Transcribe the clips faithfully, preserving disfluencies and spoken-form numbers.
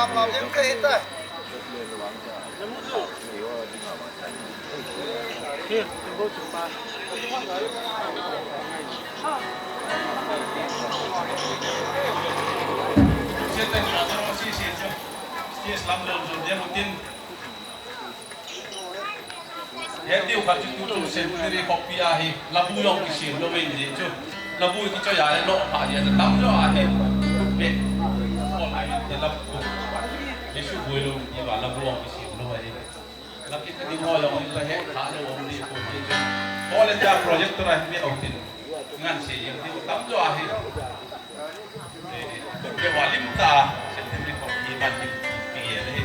Lam lam lim ka hita. Stage lam lam lam lim tin. Hitiu khat chu tu chu Centenary khopi a hi labu jong kisem lou ve ni chu. Labu kichoi a le lo pha dia tam jo a hi. Be. Ko lai te labu. Jesu boi lou ni ba labu jong kisem lou ve. Laki te ding ho jong ni ta he kha lou ni ko ni chu. Ko le ta project to ra hi me au tin. Ngan se jeng ti tam jo a hi. Ke wa lim ta, Centenary khopi ban lim ti e le.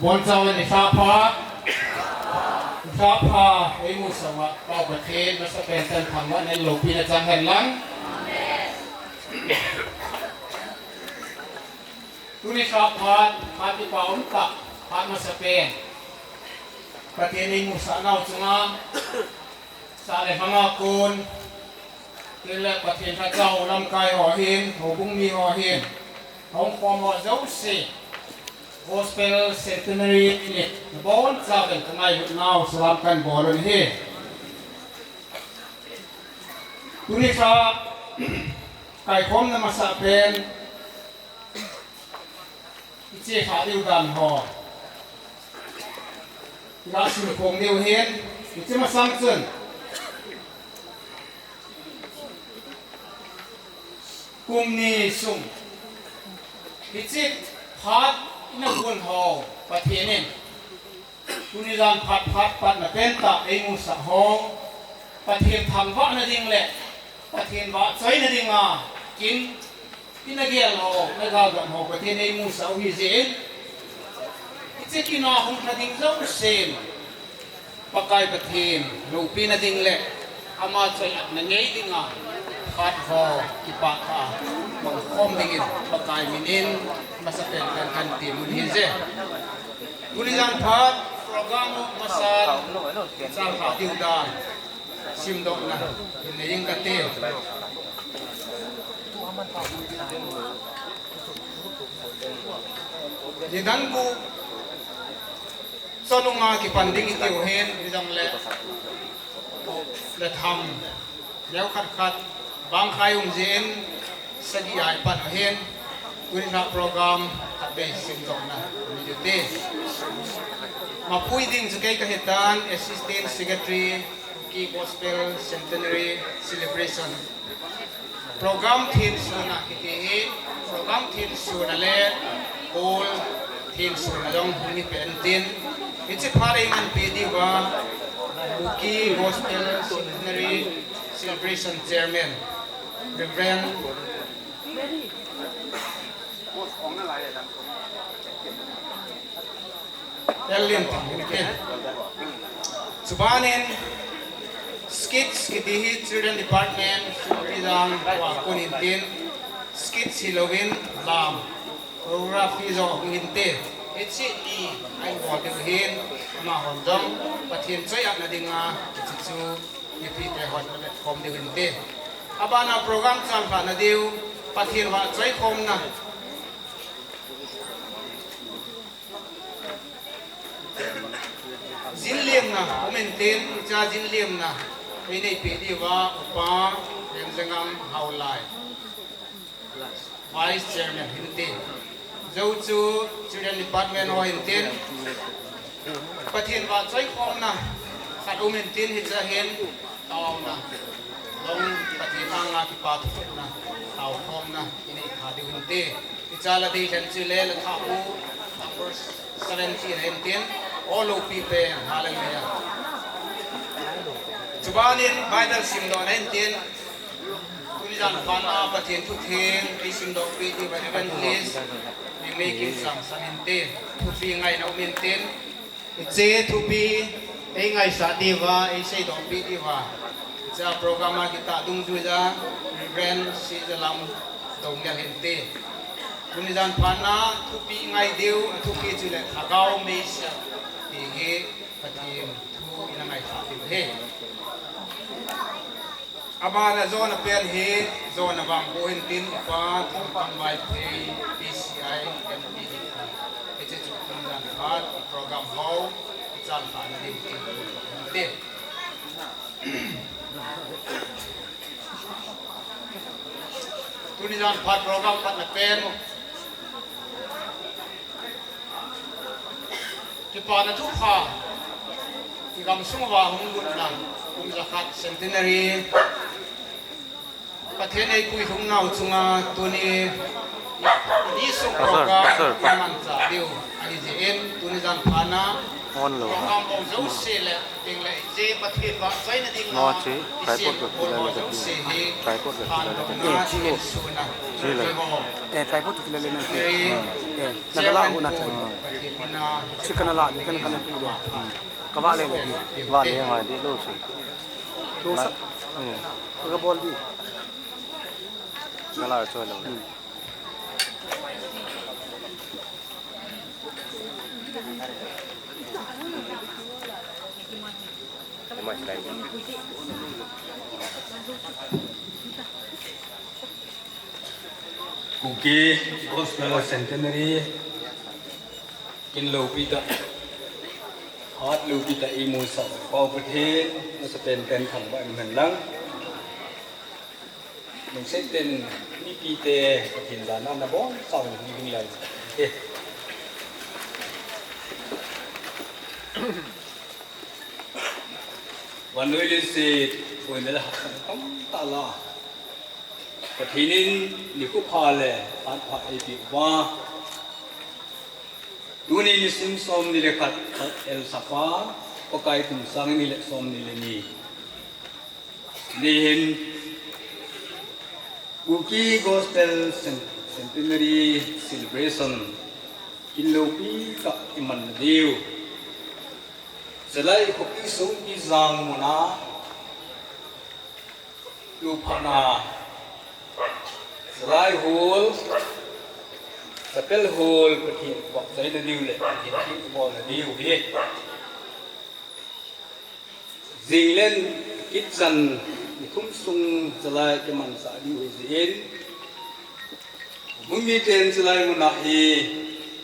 Bonchauvin nilhah pha. Nilhah pha, eimusah uva, Pa Pathen, masapen in thangvahna le loupina chang hen lang. Tuni nilhah phat, phat kipa umtah, phat masapen. Pathen eimusah nau chunga, sah le hmanga kon, tin le Pathen lhacha ho lamkai ho hin, houbung mi ho hin, hung khom ho jouse, Gospel Centenary ni, nabonchauvin kangailutnau salam kahin bol u ahi. Tuni nilhah, kaikhomna masapen, iche kha diu dan ho. Iga sim khom diu ahin, iche masang chun. Kum ni sung. Hiche phat ina gon ho, Pathen in. Tuni jan phat phat patna pentah eimusah ho. Pathen thangvahna ding le, Pathen vahchoina dinga, kin Ina gel ho, ina galgam ho, Pathen eimusah u ahi jeh in. Hiche kin a hung lha ding jousen. Pakai Pathen, loupina ding le, ama choi-atna ngei dinga, phat ho, kipah tah a, mang khom dingin, Pakai min in, masapen pen kahin temmu ahi jeh. Tuni jan phat, program u masan, chang kha diu dan. Simdohna, hin nei inge kati. Nidan gup, chonunga kipan ding itiu hin, hijongle, le tham, neo khat khat, bang khai um jeh in, sagi a ipan u hin, tuni nilhah program, khatvei simdohna, nei diu ahi. Mapui ding chu kei kahitan, Assistant Secretary, Kuki Gospel Centenary Celebration. Program thensona kiti hi, program thensona le, Paul thensona jong hung hi pen tin. Hiche phat a eimanpi diuva, Kuki Gospel Centenary Celebration Chairman, Reverend L N T, L N T. Chubanin, Skits kiti hi Children Department, Sumpi jang, wa kun hin tin, Skits hilouvin, lam, choreography jong hung hin te. Hiche ni, ahin bol diu hin, amahon jong, Pathen choi-atna dinga, hiche chu, mipite hon, avet khom diu hin te. Abana program chang lhahna diu, Pathen vahchoi khomna. Jinliemna, um in tin, hiche a jinliemna, ei neipeh diuva, Upa Lengjangam Haolai, Vice Chairman hin tin. Jou chu, Children Department ho hin tin. Pathen vahchoi khomna, khat um in tin, hiche a hin, taona. Jong Pathen anga kipa thukhupna, taokhomna, inei kha diu hin te. Hiche a la dei lhen chu le la thapu, number seventeen ahin tin, o loupi pen, hallelujah. Chubanin Bible simdohna ahin tin, tuni jan phat a Pathen thutheng, ei simdoh peh diu Reverend Liz, Mingmei Kimsang sang hin te, thupi ngaina um in tin, Hiche thupi, ei ngaisah diuva, ei seidoh peh diuva. Hiche a program a kitah dungjuiya, Reverend Sijalam Doungel hin te. Tuni jan phat a thupi ngai diu, athupi chu le Lhagao Meisel, ti hi Pathen thu ina ngaisah diu ahi. Abana jona pen hi, jona vangboh hin tin Upa Thangkam Vaiphei, P C I, M P hi. Hiche chu tuni jan phat i program ho, i chang lhahna diu tin tin. Tuni jan phat program patna pen. Kipana thupha, i gamsung uva hung lutna, kum jakhat centenary, Pathen eipui lhung nau chunga tuni, ni sung program, i manchah diu, ahi jeh in, tuni jan phat a, On lo. Mo chi, tripod ko kila le ka ti. Tripod ko kila le ka ti. Chi lo. Eh, tripod ko kila le na ti. Eh, na ka la ko na ti. Chi ka na la, ka na ka na ti. Ka va le le. Va le ngai di lo chi. Lo sa. Ka bol di. Ka la cho lo. Kuki Gospel Centenary kin loupi tah, hat loupi tah i musah Pau Pathen, nasa penpen thangvah in um hen lang. Lungset tah in mipite Pathen jana nabonchauvin hung ding lai. Eh. Vannoi leiset boina le haksatna tamtah lah a, Pathen in nikho pha le phat pha eipeh uva, tuni nisim somni le khat, Khatvei Sapha, Pakai kum sang ni le somni le ni ni hin Kuki Gospel Cen-, Centenary Celebration kin loupi tah i manna diu, Salai khopi Songpijang muna, tu phatna, Salai Hall, Chapel Hall, Pathen vahchoina diu le Pathen thilbolna diu hi. Jing le kit chan ni thum sung Salai kimansah diu ahi jeh in, mun miten Salai muna hi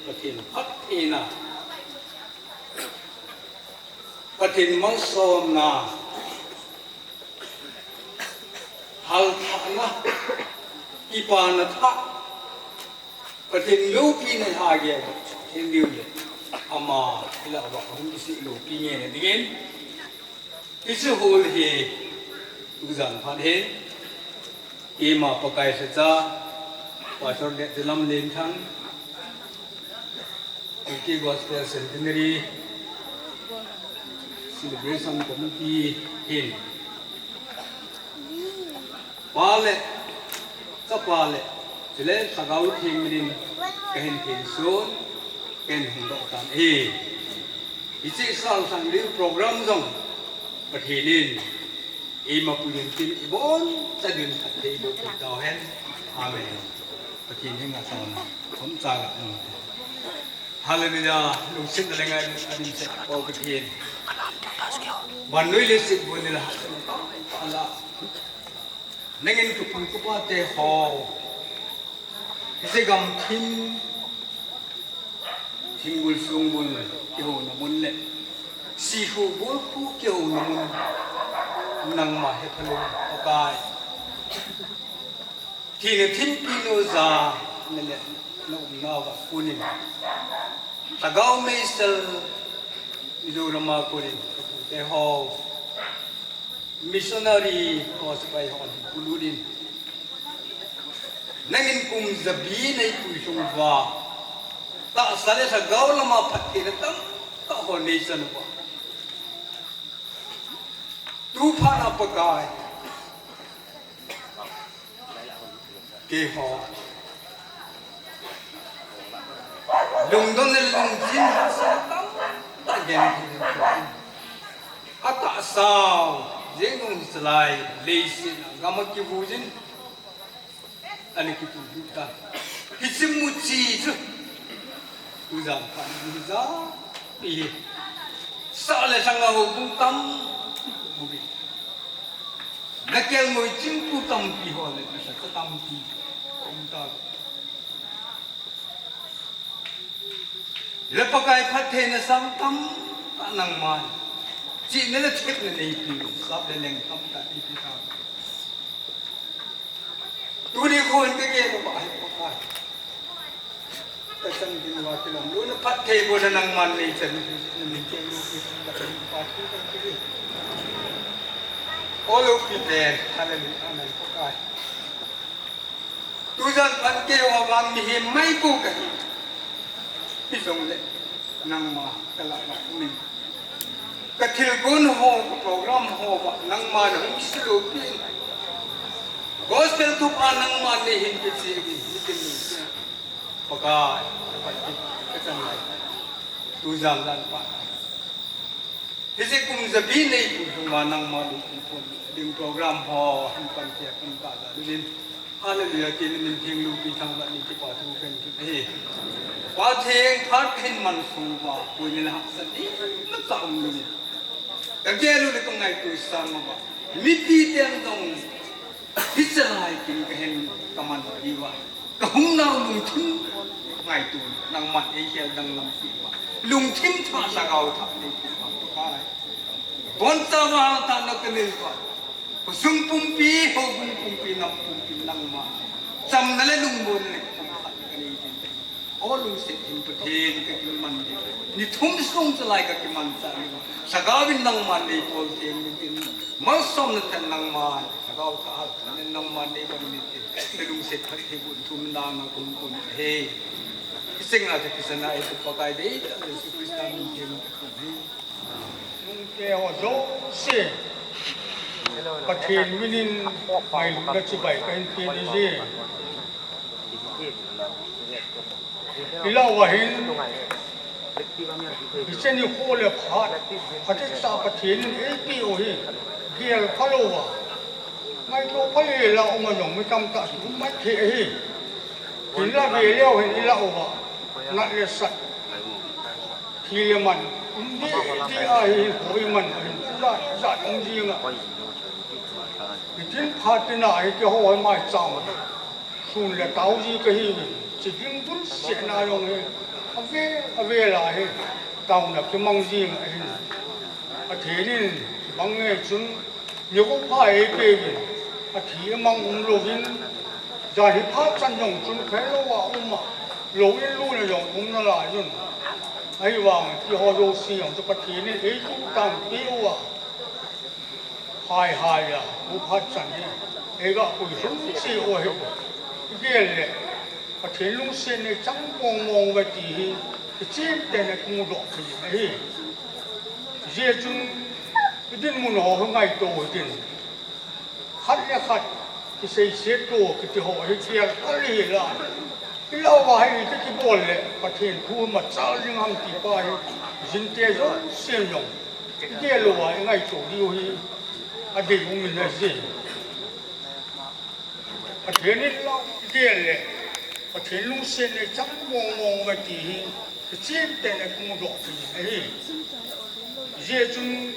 Pathen phattheina, Pathen malsomna, halthahna, kipana thah, Pathen loupina ha gel, Pathen diu le, ama, ila va, hung kisih loupi nge na dingin, hiche hall hi, tujan phat hin, ima Pakai lhacha, Pastor Letlam Lenthang, Kuki Gospel Centenary Celebration Committee hin, Pa le, Chapa le, chule Lhagao Theng minin kahin thengsun, kahin hung doh tan ahi. Hiche sal sang ding program jong Pathen in eima puiyin tin ibonchauvin phatthei boh peh tauhen. Amen. Pathen henga chonna chomcha ga um. Hallelujah. Lungsetna le ngailutna dimset Pau Pathen, vannoi leiset boina le haksatna tamtah lah a, nangin kapu kapate ho, hiche gamthim, thingbul songbul kihouna mun le sikhu bulkhu kihouna mun, nangma hephalou Pakai, thina thimpi noija na le na umnauva konin, Lhagao meisel Mizoram a konin kapute ho, missionary ho, sepai ho hin pulut in, nangin kum jabi neipuilhung uva, tahsa le lhagao lama phattheina tamtah ho neichan uva, tu phatna Pakai, keiho lungdon le lungjin hahsatna tamtah genthei in, atahsa u jeng nung Salai leiset a gam a kivuijin, ana kituhlut tan. Hiche muchi chu, tujan phat in hija pi hi, sah le lhanga houbung tampi, nakelngoi chingtu tampi ho le lhacha tampi um ta. Le Pakai phattheina sang tamtah nangman chihna le thepna neipeuvin, sap le leng tamtah neipe tauve. Tuni khun kagel uva hi Pakai, kachan ding uva kilom lona phattheibohna nangman neichan, namin keng loupi, kachan pa thu kang kiti. O loupiten, hallelujah, amen, Pakai. Tujan phat keiho vang mihem maibou kahi. Hijongle, Nangma kalah na umin. Kathilgon ho, ka program ho ba nangma nahung kisilou pin. Gospel thupha nangma neihin kicheh in, nitin nise. Pakai, Pakai, kachan lai. Tujam dan pa. Hiche kum jabi nei kum hung ma nangma lungput ding program ho hin pan tia kum ka ja luvin. Hallelujah, tin min theng lupi thang la ni kipa thu kan ki. Pathen phat hin man sung ba, pui ni la sa ni na ta um luvin. Ka gel u le ka ngaito sang ba. Mipi teng dong. Hiche lai kin ka hin ka man diu a. Ka hung nau lungthim ngaito nangman ei khel danglam pi uva. Lungthim thah lhagao thah nei pi uva Pakai. Boncha vang thah na ka nei uva. Khosung pumpi, houbung pumpi, nam pumpi nangma. Chamna le lungmonna le pumkhatna ka nei din. O lungset hin Pathen ka kiman ding. Ni thum sung chu lai ka kimanchah ding. Lhagao in nangman nei bol theng ding tin. Malsomna tah in nangman, lhagao thah hal tah in nangman nei bol ding tin. Na lungset phattheiboh thum nanga kong kon ahi. Kiseng a ka kisana ahi Pakai deitah Jesu Christa min theng a ka kon ahi. Nungte ho jouse. Pathen minin ngailutna chibai kahin pe ding ahi. Ilah uva hin, hiche nikho le phat, phatechan Pathen in eipeh u hi, gel phalou va. Ngaito phalou la um a jong mi tamtah chu um mai thei ahi. Hinla ve leu hin ilah uva, nat le sat, thi le man, um deh deh ahi, hoi man ahi, jat jat um jing a. Hitin phat tina hi keiho hi maicham a. Sun le tao ji kahiuvin, chi ding dul sehna jong hi, ave, ave la hi, taona kimang jing ahin. Pathen in, bang nge chun, nikho pha eipeuvin, athi amang umlouvin, jan hi phat chan jong chun khailou a um a, lou in luna jong um nalai jun. Ahivang, keiho jouse jong chu Pathen in eituh tangpeh uva. Hai hai a, tu phat chan hi, eiga pui lhung cheh u ahi. Igel le, Pathen lungset nei chang mong mong uve ti hi, kichen tah in kimudoh thei ahi. Hijeh chun, idinmun ho hi ngaito hitin. Khat le khat, kiseiset to, kiti ho hi gel kal hih la. Ilah uva hi iti kibol le, Pathen thu hi machal jing ham ti pa hi, jinte jousen jong. Igel uva, ingaito diu hi, adei um in ahi. Pathen in lau, igel le, Pathen lungset nei chang mong mong uve ti hi, kichen tah in kimudoh thei ahi. Hijeh chun,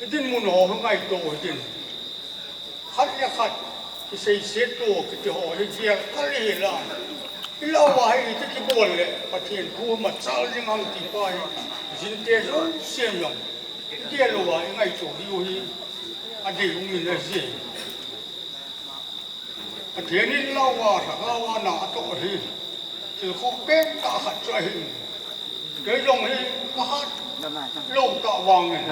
idinmun ho hi ngaito hitin. Khat le khat, kiseiset to, kiti ho hi gel kal hih la. Ilah uva hi iti kibol le, Pathen thu hi machal jing ham ti pa hi, jinte jousen jong. Igel uva, ingaito diu hi, adei um in ahi. Pathen in lau a, lhagao a na atoh hi. Thil khoh pen tah khat chu ahi. Kei jong hi kahat lou tah vangin.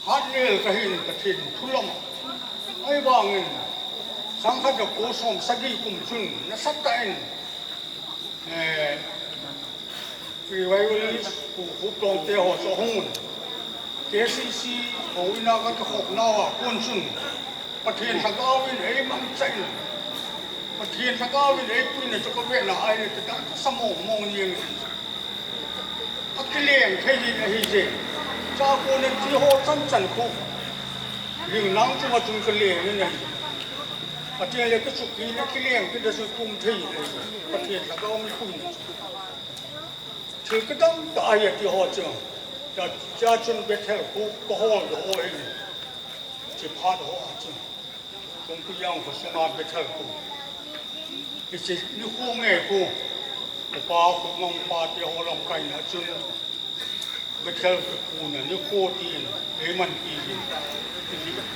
Hat lel kahin Pathen thu lam. Ahivangin, sangkhat jako som sagi kum chun, nasatah in, eh, revivalist, Pu, Pu Tongte ho chu ahung un. K C C, houin a kakikhop nau a kon chun, Pathen lhagao in eimangcha in, Pathen lhagao in eipuina chu kavena ahile, kadang kasa mong mong jeng in. Akileng thei in ahi je. Chakon in ti ho chan chan khu. Ling nang chunga chun kaleng in ahi. Pathen le kachuk in akileng kit a chu tum thei in ahi. Pathen lhagao mi khu in. Thil kadang tah ahi ati ho chu. Cha, cha chun Bethel khu kahol doh u ahi. Chi phat ho a chu. Kongpi jang kho sunga Bethel khu. Hiche nikho nge khu. Upa khu mang pa te ho lamkai na chun. Bethel khu na nikho tin. Eiman pi in.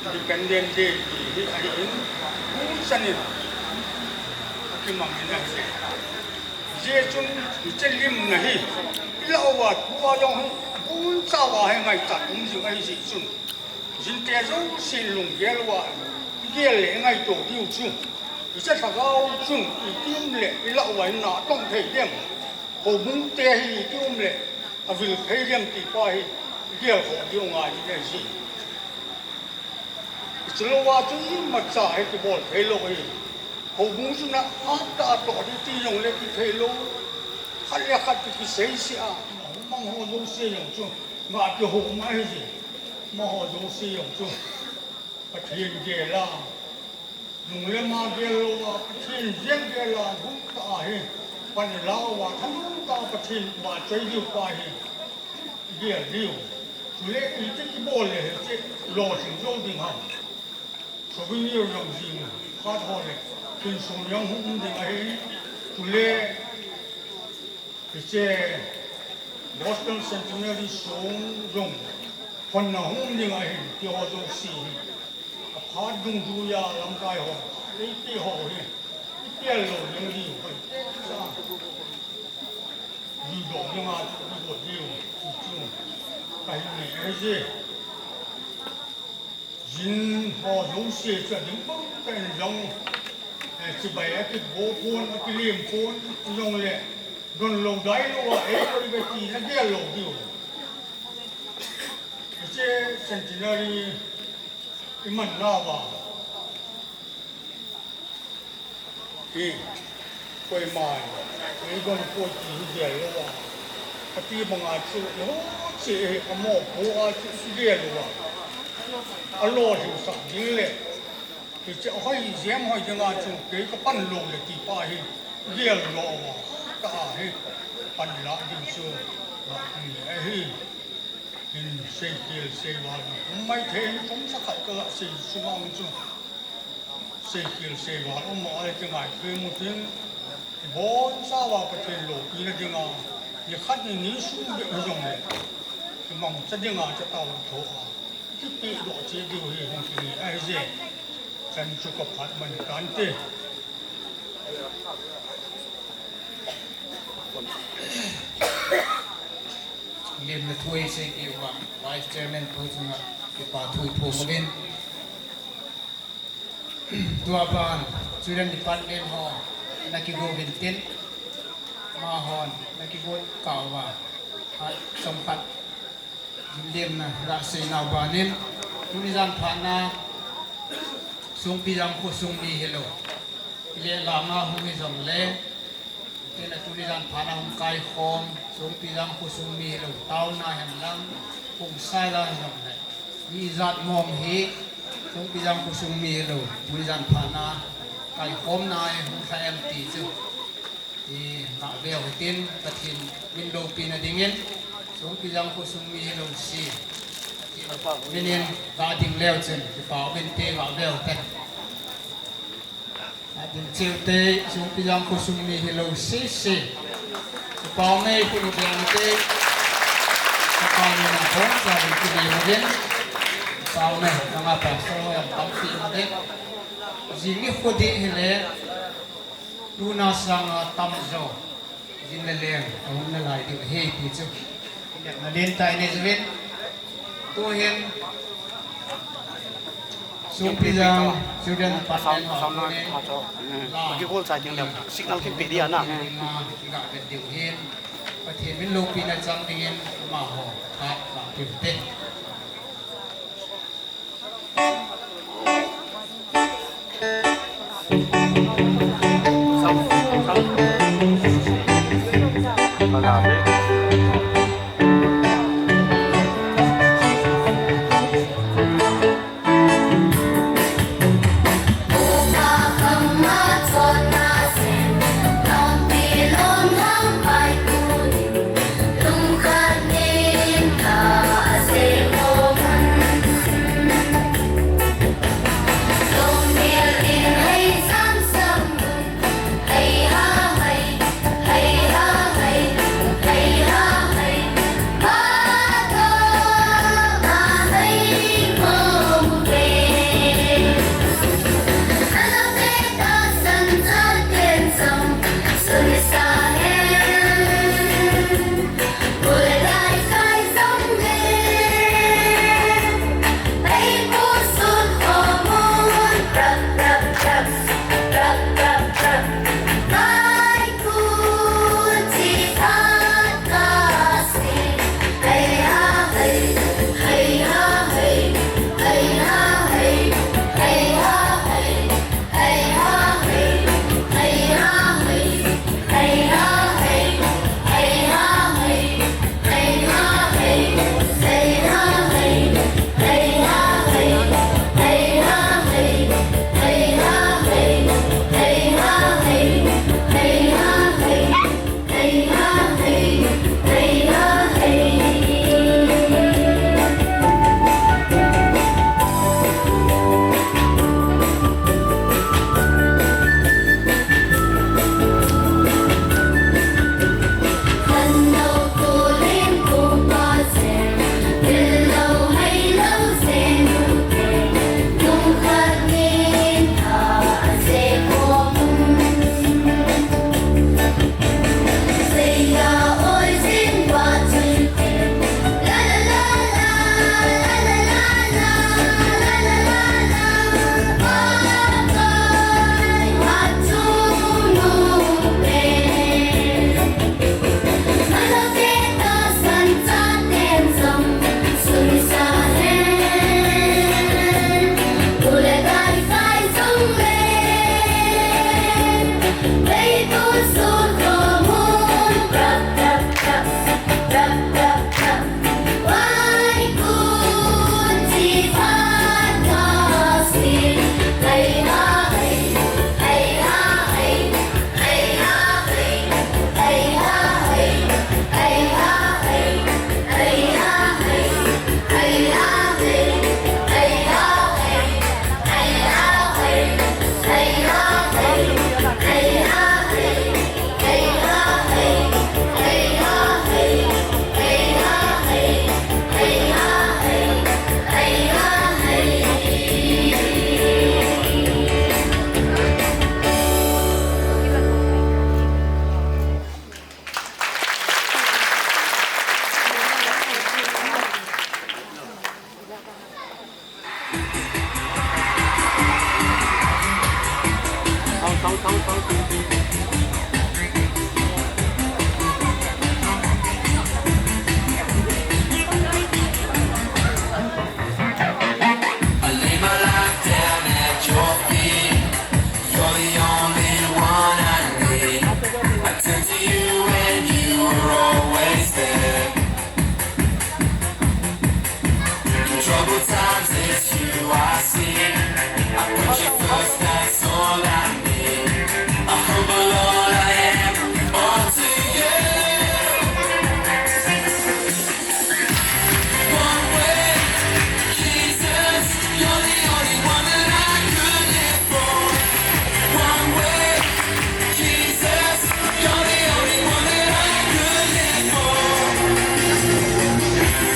Independent Day ti hi ahi in. Khu chan in. Kimang in ahi. Hijeh chun hiche lim na hi. Ilah uva tua jong hi. Bun chauva hi ngaichat um jing ahi jeh chun. Jinte jousen lunggel uva, igel le ingaito diu chu. Hiche lhagao chun, iti um le, ilah uva in na tong thei dem. Houbung te hi iti um le, Avil thei lem ti pa hi, gel ho diu ngai ni ji. Ichilou a chu imacha hi kibol thei lou hi. Houbung chun a, ata to di ti jong le kithei lou. Khat le khat ki, kisei se a, mang ho jouse jong chu, nga kihou ma hi ji. Mang ho jouse jong chu. Pathen gel a, nung le ma gel lou a, Pathen jeng gel a, hung ta hi, pan la uva, thanung ta Pathen vahchoi diu pa hi, gel diu. Chule iti kibol le hiche, lolhing jou ding ham. Souvenir jong jing, phat ho le, insung jong hung um ding ahi, chule, Hiche Boston Centenary song jong honna hung ding ahin, ti ho jouse hi. Aphat dungjuia lamkai ho, leiti ho hi, ipel lou ding diu hoi, sa. Juidoh dinga chu igot diu, chu chu. Kahin ngai ahi je. Jin ho jouse chu ading bang tah in jong, eh, chibai akigo pon, akilem pon, jong le, don lou dai lou a, eh, koi be tina gel lou diu. Hiche centenary iman nauva. Hi, koima, eigon poi ti hi gel lou a. Kati banga chu, eiho che hi, amopo a chu, chu gel lou a. Alolhinsah ding le. Hiche ahoi jem hoi dinga chu, kei kapan lou le ti pa hi, gel lou a. Ka hi, pan la ding chu, la ding le hi. Hin seikhel seival, um maithei, kum sa khat ka la sei sunga um chu. Seikhel seival, um a le kingai thei mu tin, ibonchauva Pathen loupina dinga, nikhat ni ni sung bep hijongle, kimangcha dinga chu taotho a, kipehdoh cheh diu hi hung kingai ahi je. Chan chu kaphat man tante. Lemna thu eisei kit uva, Vice Chairman pu chunga kipa thu iphong uvin. Tua ban, Children Department ho, ana kigo uvin tin, amahon, ana kigo kah uva, phat chomkhat, lemna, gasei nau banin, tuni jan phatna, Songpijang khosung mi hilou, ile langa hung hijongle, Tena tuni jan phatna hung kaikhom, Songpijang khosung mi hilou, taona henlang, hung saila hijongle. Mi ijat mong hi, Songpijang khosung mi hilou, tuni jan phatna kaikhomna hi hung lha em ti chu. Ingah veu hitin, Pathen min loupina dingin, Songpijang khosung mi hilou si. Minin, ga ding leu chun, kipa uvinte ga veu te. Ading cheu te, Songpijang khosung mi hilou sese. Pau mei khunu biang te. Pau mei na hong sa ri ki mei movin. Pau mei, nanga pastor ho yang tampi movin. Jing ni khodi hile. Tuna sanga tamjo. Jin le leng, ahung nalai diu ahi ti chu. Nalen tai nei juvin. Tuhin. Songpijang, Children Department, Pasal, pasal na, tunin. Pasal. Hmm. La. Bagi gol sa jing le. Signal kin pe dia na. Nga, nga, nga, diu hin. Pathen min loupina chang dingin, amaho, khat, khat, diu te. I lay my life down at your feet. You're the only one I need. I turn to you and you are always there. In troubled times, it's you I seek. I put you first, that's all I need. I humble all I am, all to you. One way, Jesus, you're the only one that I could live for. One way, Jesus, you're the only one that I could live for.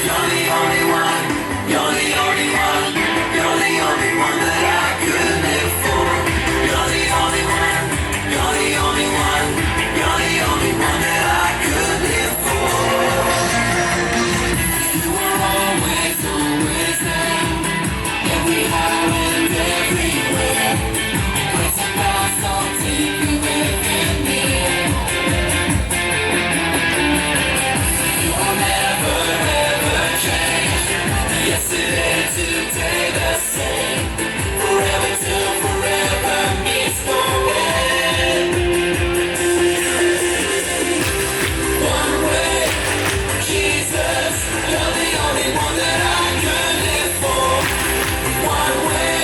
You're the only one, you're the only one, you're the only one that I could live for. You're the only one, you're the only one, you're the only one that I could live for. You are always, always there. Every hour and everywhere. Present by something you live in me. You will never, ever change. Yesterday, today, the same. Forever till forever meets no end. One way, Jesus, you're the only one that I could live for. One way,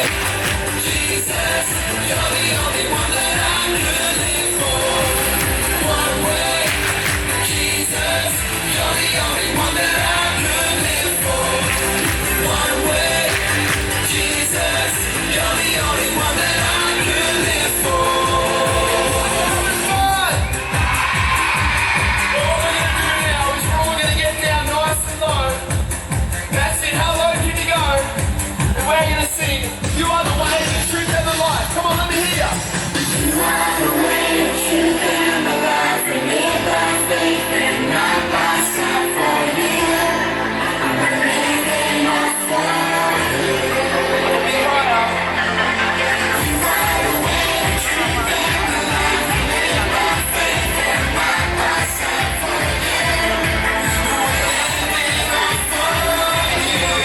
Jesus, you're the only one that I could live for. One way, Jesus, you're the only one that I could live for. One way, Jesus, you're the only one that I could live for. All we're gonna do now is we're all gonna get down nice and low. That's it. How low can you go? And we're gonna sing, "You are the way, the truth, and the life." Come on, let me hear ya. You are the way, the truth, and the life. We live by faith and not by sight. For you, we're living off of you. Be right up. You are the way, the truth, and the life. We live by faith and not by sight. For you, we're living off of you.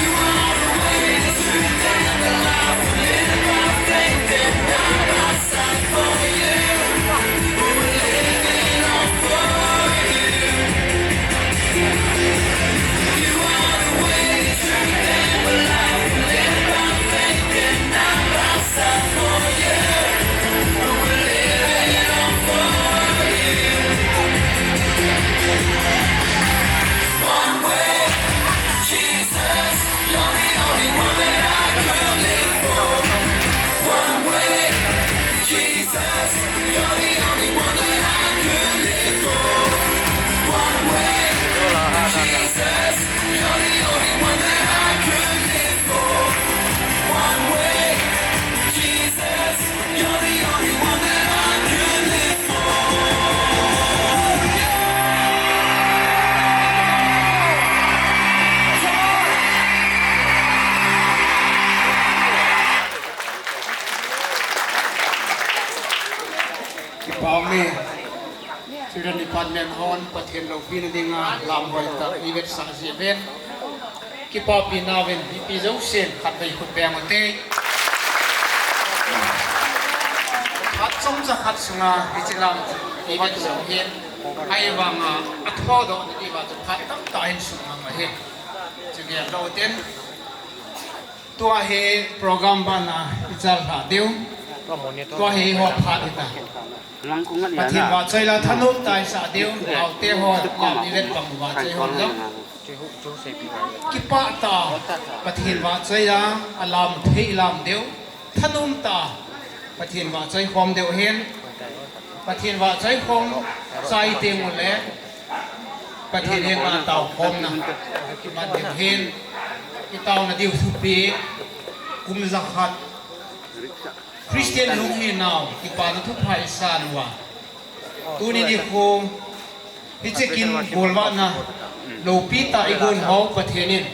You are the way, the truth, and the life. We live by faith and not by sight. Jesus, you're the only one that I could live for. One way, Jesus, you're the only one that I could live for. One way, Jesus, you're the only one that I could live for. One way, Jesus, you're the only one that I could live for. Kipa ume. Children Department hon Pathen loupina dinga lam hoitah i vetsah jeh uvin, kipapi nauvin mipi jousen khatvei khut beng ute. Phat chomcha khat sunga hiche lam i vetsah u ahin, ahivanga athodoh nadiuva chu phat tamtah ahin sung mang ahi. Chu gel lou tin, tua hi program bana i chal lha diu. Tua hi ho phat hita. Pathen vahchoi la thanom tah i sah diu. Naote ho lam i vet bang vahchoi ho jong. Kipah tah, Pathen vahchoi la alam thei lam diu. Thanom tah, Pathen vahchoi khom diu ahin. Pathen vahchoi khom chai teng ule Pathen henga taokhomna kiman diu ahin. I taona diu thupi, kum jakhat Christian hung hinau kipana thupha i san uva, tuni nikho hiche kin golvahna loupi tah i gon hou Pathen in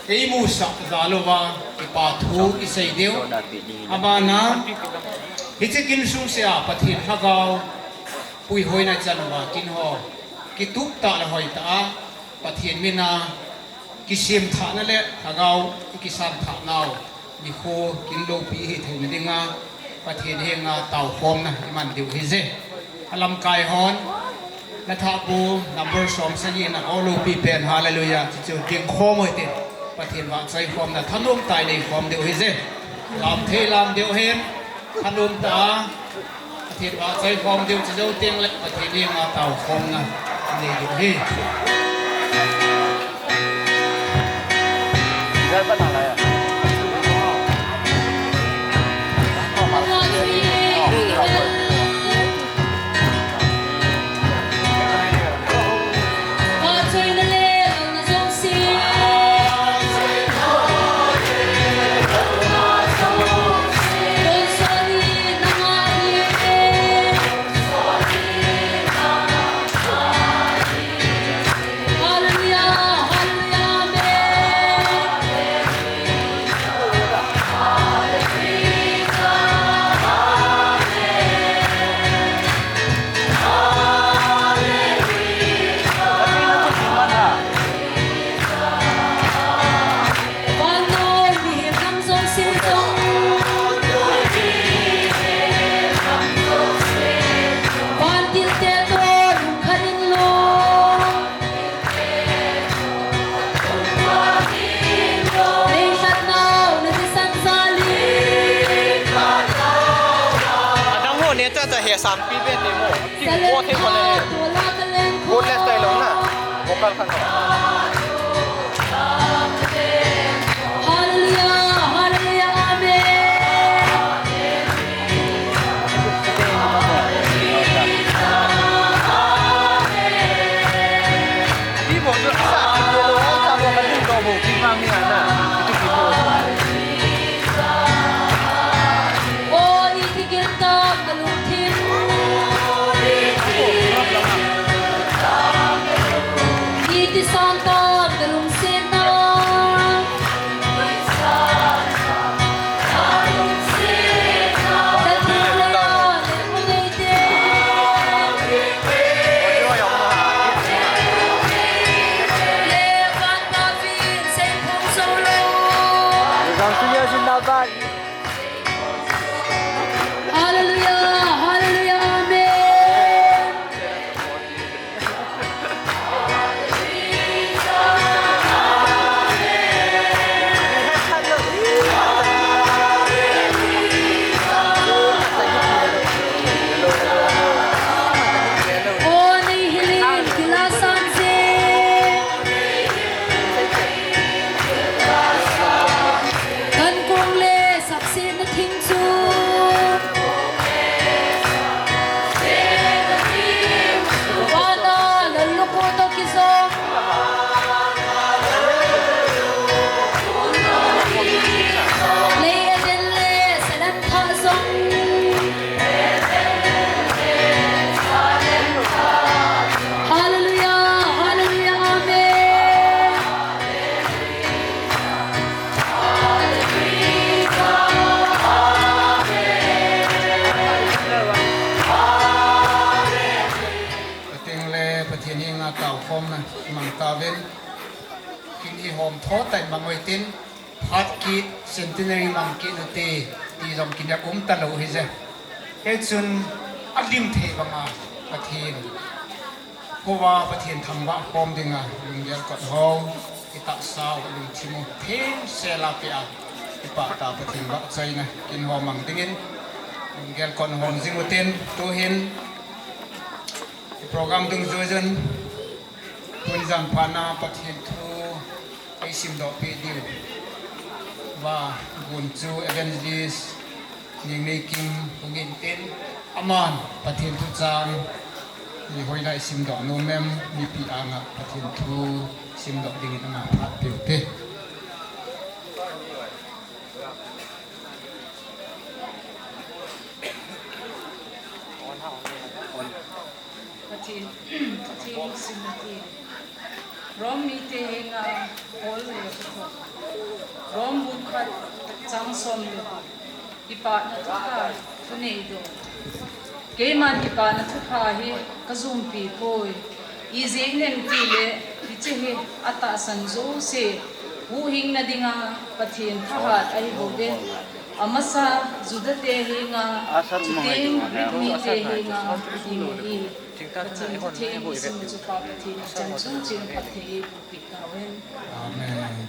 eimusah jal uva, kipa A thu i sei diu. Abana, hiche kin sung sea Pathen lhagao puihoina chan uva kin ho kitup tah le hoi tah a Pathen mina kisem thahna le lhagao i kisan thahnau nikho kin loupi hi theina dinga Pathen henga taokhomna i man diu hije. A lamkai hon, na thahpu number som sagi na o loupi pen, hallelujah, chuchu ding khom u hitin, Pathen vahchoi khomna thanom tah a nei khom diu hije. Lam thei lam diu hen, thanom tah a Pathen vahchoi khom diu, chujou teng le Pathen henga taokhomna nei diu hi. Adang ho ne cha cha he sam pi be te mo. Ki ko the ko le. Ko le style lo na. Vocal khan lo. Hallelujah, hallelujah, amen. Ti bo jo sa ti lo, sa bo ka ding do bo, ti ma mi ana. Ti ti bo. O, i ti kin ta ka lungthim. I ti san ta ka lungsetna. Hallelujah, hallelujah, amen. Kan kong le saksetna thing chu vana lallukhu toh kijong, lei Eden le Satan thah jong. Hallelujah, hallelujah, amen. Pathen le Pathen henga taokhomna mang tauvin, kin i hom tho tai mang uvin tin, phat kit, centenary mang kit ute, ti jong kin yak um talou hije. Hichun alim thei banga Pathen Jehovah Pathen thangvah khom dinga lunggel kot ho, i tahsa u, i lungthim u, themsel a pia, i pah ta Pathen vahchoina kin ho mang dingin lunggel kot hom jing utin, tuhin i program dungjuijin, tuni jan phatna Pathen thu ei simdoh peh diu va, gun chu Evangelist Ningneikim hung in tin, aman Pathen thu chang, i hoilai simdoh nom em, mipi anga Pathen thu simdoh dingin ama phat peh ute. Pathen, Pathen simna ti. Rom mite henga Paul le Paul. Rom bung khat, Chang som le kipana thupha thunei do. Keiman kipana thupha hi ka jumpi poi. Ijeh inem itile hiche hi atahsan jouse huhhingna dinga Pathen thahat ahi bouve. Amasa Juda te henga, chuteng Greek mite henga, ati nge hi. Pathen thu theng isim chu Pa Pathen ichan chung chun phatthei eiboh peh tauhen. Amen.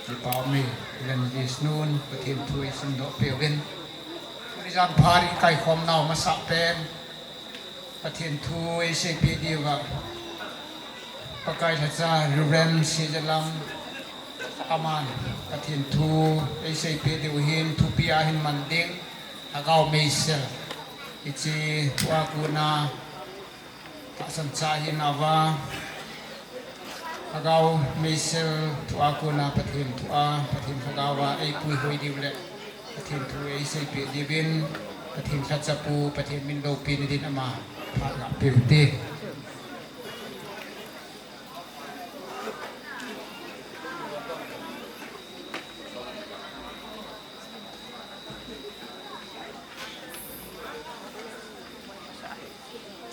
Kipah ume, Evangelist nun Pathen thu eisimdoh peh uvin. Tuni jan phat i kaikhom nau masa pen Pathen thu eiseipeh diuva Pakai lhacha Reverend Sijalam aman Pathen thu eiseipeh diu hin thupi ahin man ding. Lhagao meisel hiche thua kona tahsan cha ahi nauva, Lhagao meisel thua kona Pathen thua, Pathen Lhagao a eipuihoi diu le Pathen thu eiseipeh diuvin, Pathen lhacha pu, Pathen min loupina din ama phat gah peh ute.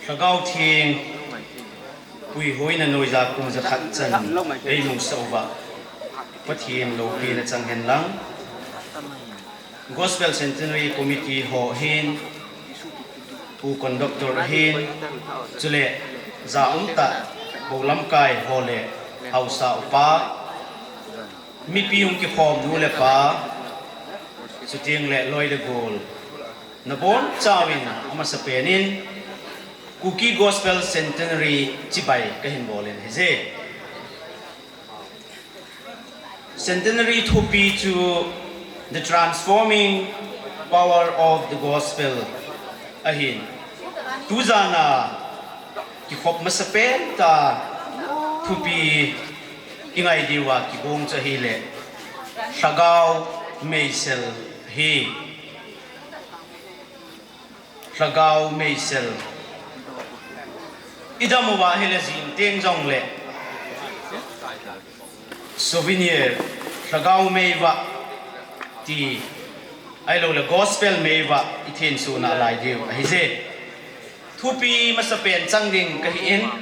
Lhagao Theng puihoina noija kum jakhat chan eimusah uva Pathen loupina chang hen lang. Gospel Centenary Committee ho hin, Pu Conductor hin, chule ja umtah bou lamkai ho le haosa upa, mipi hung kikhom nu le pa, chuteng le loi le gol, nabonchauvin amasapen in Kuki Gospel Centenary chibai kahin bol in ahije. Centenary thupi chu The Transforming Power of the Gospel ahin. Tujana kikhop masapen tah thupi ingai diuva kigong chu ahile Lhagao meisel hi. Lhagao meisel. Idam uva ahile jing teng jongle souvenir, Lhagao meivah ti, ahiloule Gospel meivah ithensoh nalai diu ahije. Thupi masapen chang ding kahin,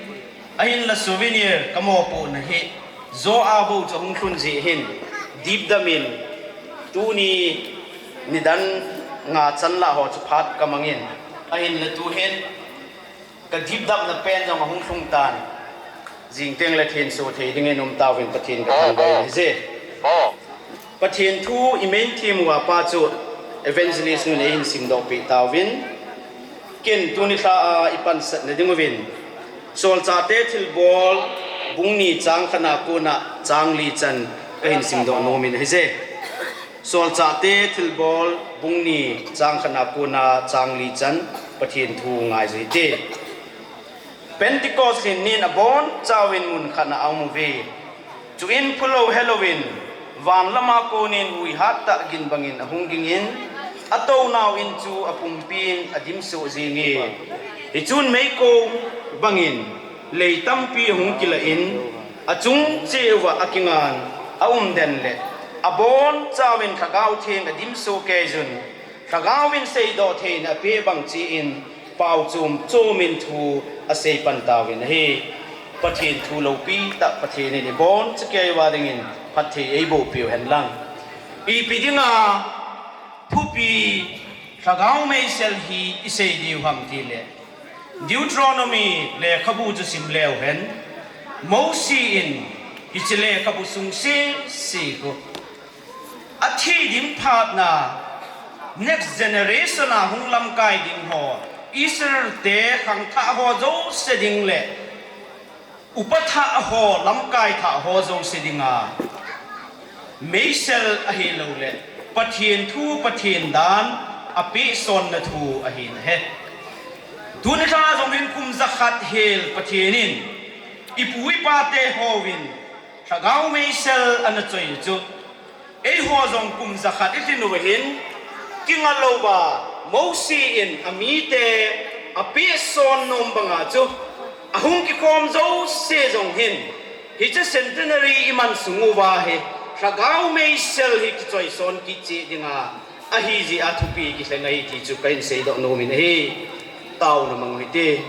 ahinla souvenir kamopohna hi jo a bou chu ahung lhun jeh hin, dipdam in, tuni nidan nga chanlah ho chu phat kamangin, ahinla tuhin kadipdamna pen jong ahung lhung tan, jing tengle thensoh thei dingin umtauvin Pathen kathangvah in ahije. Pathen thu imain them uva pa chu Evangelist nun eihin simdoh peh tauvin, ken tuni lha a ipansatna dinguvin Solchahte Thilbol bung ni chang khatna kona chang li chan kahin simdoh nomin ahije. Solchahte Thilbol bung ni chang khatna kona chang li chan Pathen thu ngaiju hite. Pentecost lhinnin abonchauvin mun khatna aum uve. Chuin phulou helouvin, van lama konin hui hattah gin bangin ahung gingin, atounau in chu apumpin adimsoh jenge. Hichun meikong bangin lei tampi ahung kilah in, achung cheh uva akingan aum den le, abonchauvin Lhagao Theng adimsoh keijun, Lhagaovin seidoh theina apeh bang cheh in, pao chom chomin thu asei pan tauvin ahi. Pathen thu loupi tah Pathen in ibonchauva dingin phatthei eiboh peh u hen lang. Ipi dinga thupi Lhagao meisel hi isei diu ham tile, Deuteronomy lekhabu chu sim leu hen, Mosi in hiche lekhabu sung sese khu athi dim phatna, next generation a hung lamkai ding ho, Israel te khangthah ho jouse ding le upa thah ho, lamkai thah ho jouse dinga meisel ahiloule Pathen thu, Pathen dan apehsonna thu ahin ahi. Tuni lha jong hin kum jakhat hel Pathen in ipu ipa te hon Lhagao meisel ana choi chu, eiho jong kum jakhat ilhin uva hin, kinga louva Mosi in amite apehson nom banga chu, ahung kikhom jouse jong hin Hiche centenary iman sung uva hi, Lhagao meisel hi kichoison kit cheh dinga ahi jeh a thupi kilhen ahi ti chu kahin seidoh nom in ahi. Taona mang u hite.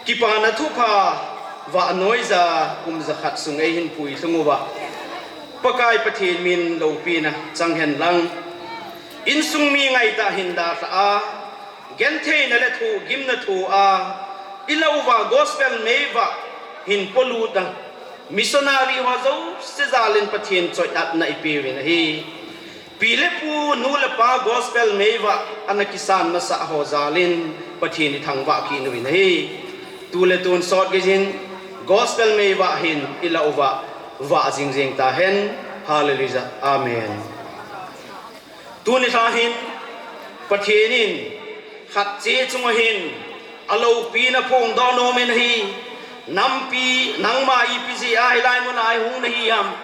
Kipana thupha vah noija kum jakhat sung eihin puilhung uva, Pakai Pathen min loupina chang hen lang, insung mi ngaitah hin dalha a, gentheina le thohgimna thoh a, ilah uva gospel meivah hin polut a, missionary ho jouse jal in Pathen choi-atna ipeuvin ahi. Pi le pu, nu le pa gospel meivah ana kisan masah ho jal in Pathen ithangvah kit uvin ahi. Tu le tun sot gei jin gospel meivah hin ilah uva vah jingjing tahen. Hallelujah. Amen. Tuni lha hin Pathen in khat cheh chunga hin aloupina phongdoh nom in ahi. Nampi, nangma ipi jeh a hilai muna hung nahi ham?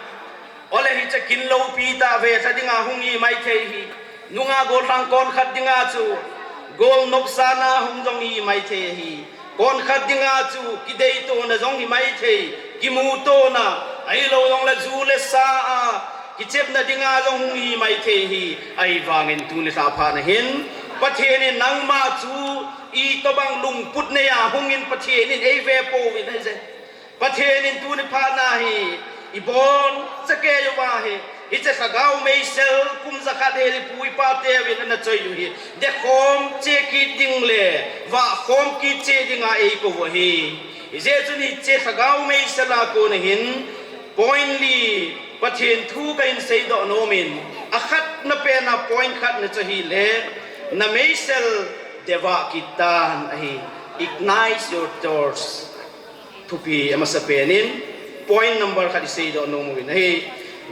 Ole hiche kin loupi tah velha dinga hung hi maithei hi. Nungah gollhang konkhat dinga chu gol nopsahna hung jong hi maithei hi. Konkhat dinga chu kideitona jong hi maithei, kimutona, ahilou jongle ju le sa a kichepna dinga jong hung hi maithei hi. Ahivangin tuni lha phat na hin Pathen in nangma chu itobang lungput neiya hung in Pathen in eive pouvin ahi je. Pathen in tuni phat na hi iboncha kei uva hi, hiche Lhagao meisel kum jakhat hi ipu ipa teuvin ana choi u hi dekhom cheh kit ding le vahkhom kit cheh dinga eikou u ahi. Hijeh chun hiche Lhagao meisel a kona hin point li Pathen thu kahin seidoh nom in, akhatna pen a point khatna chu ahile, na meisel devah kit tan ahi. Ignite your thirst. Thupi amasapen in point number khat iseidoh nom uvin ahi.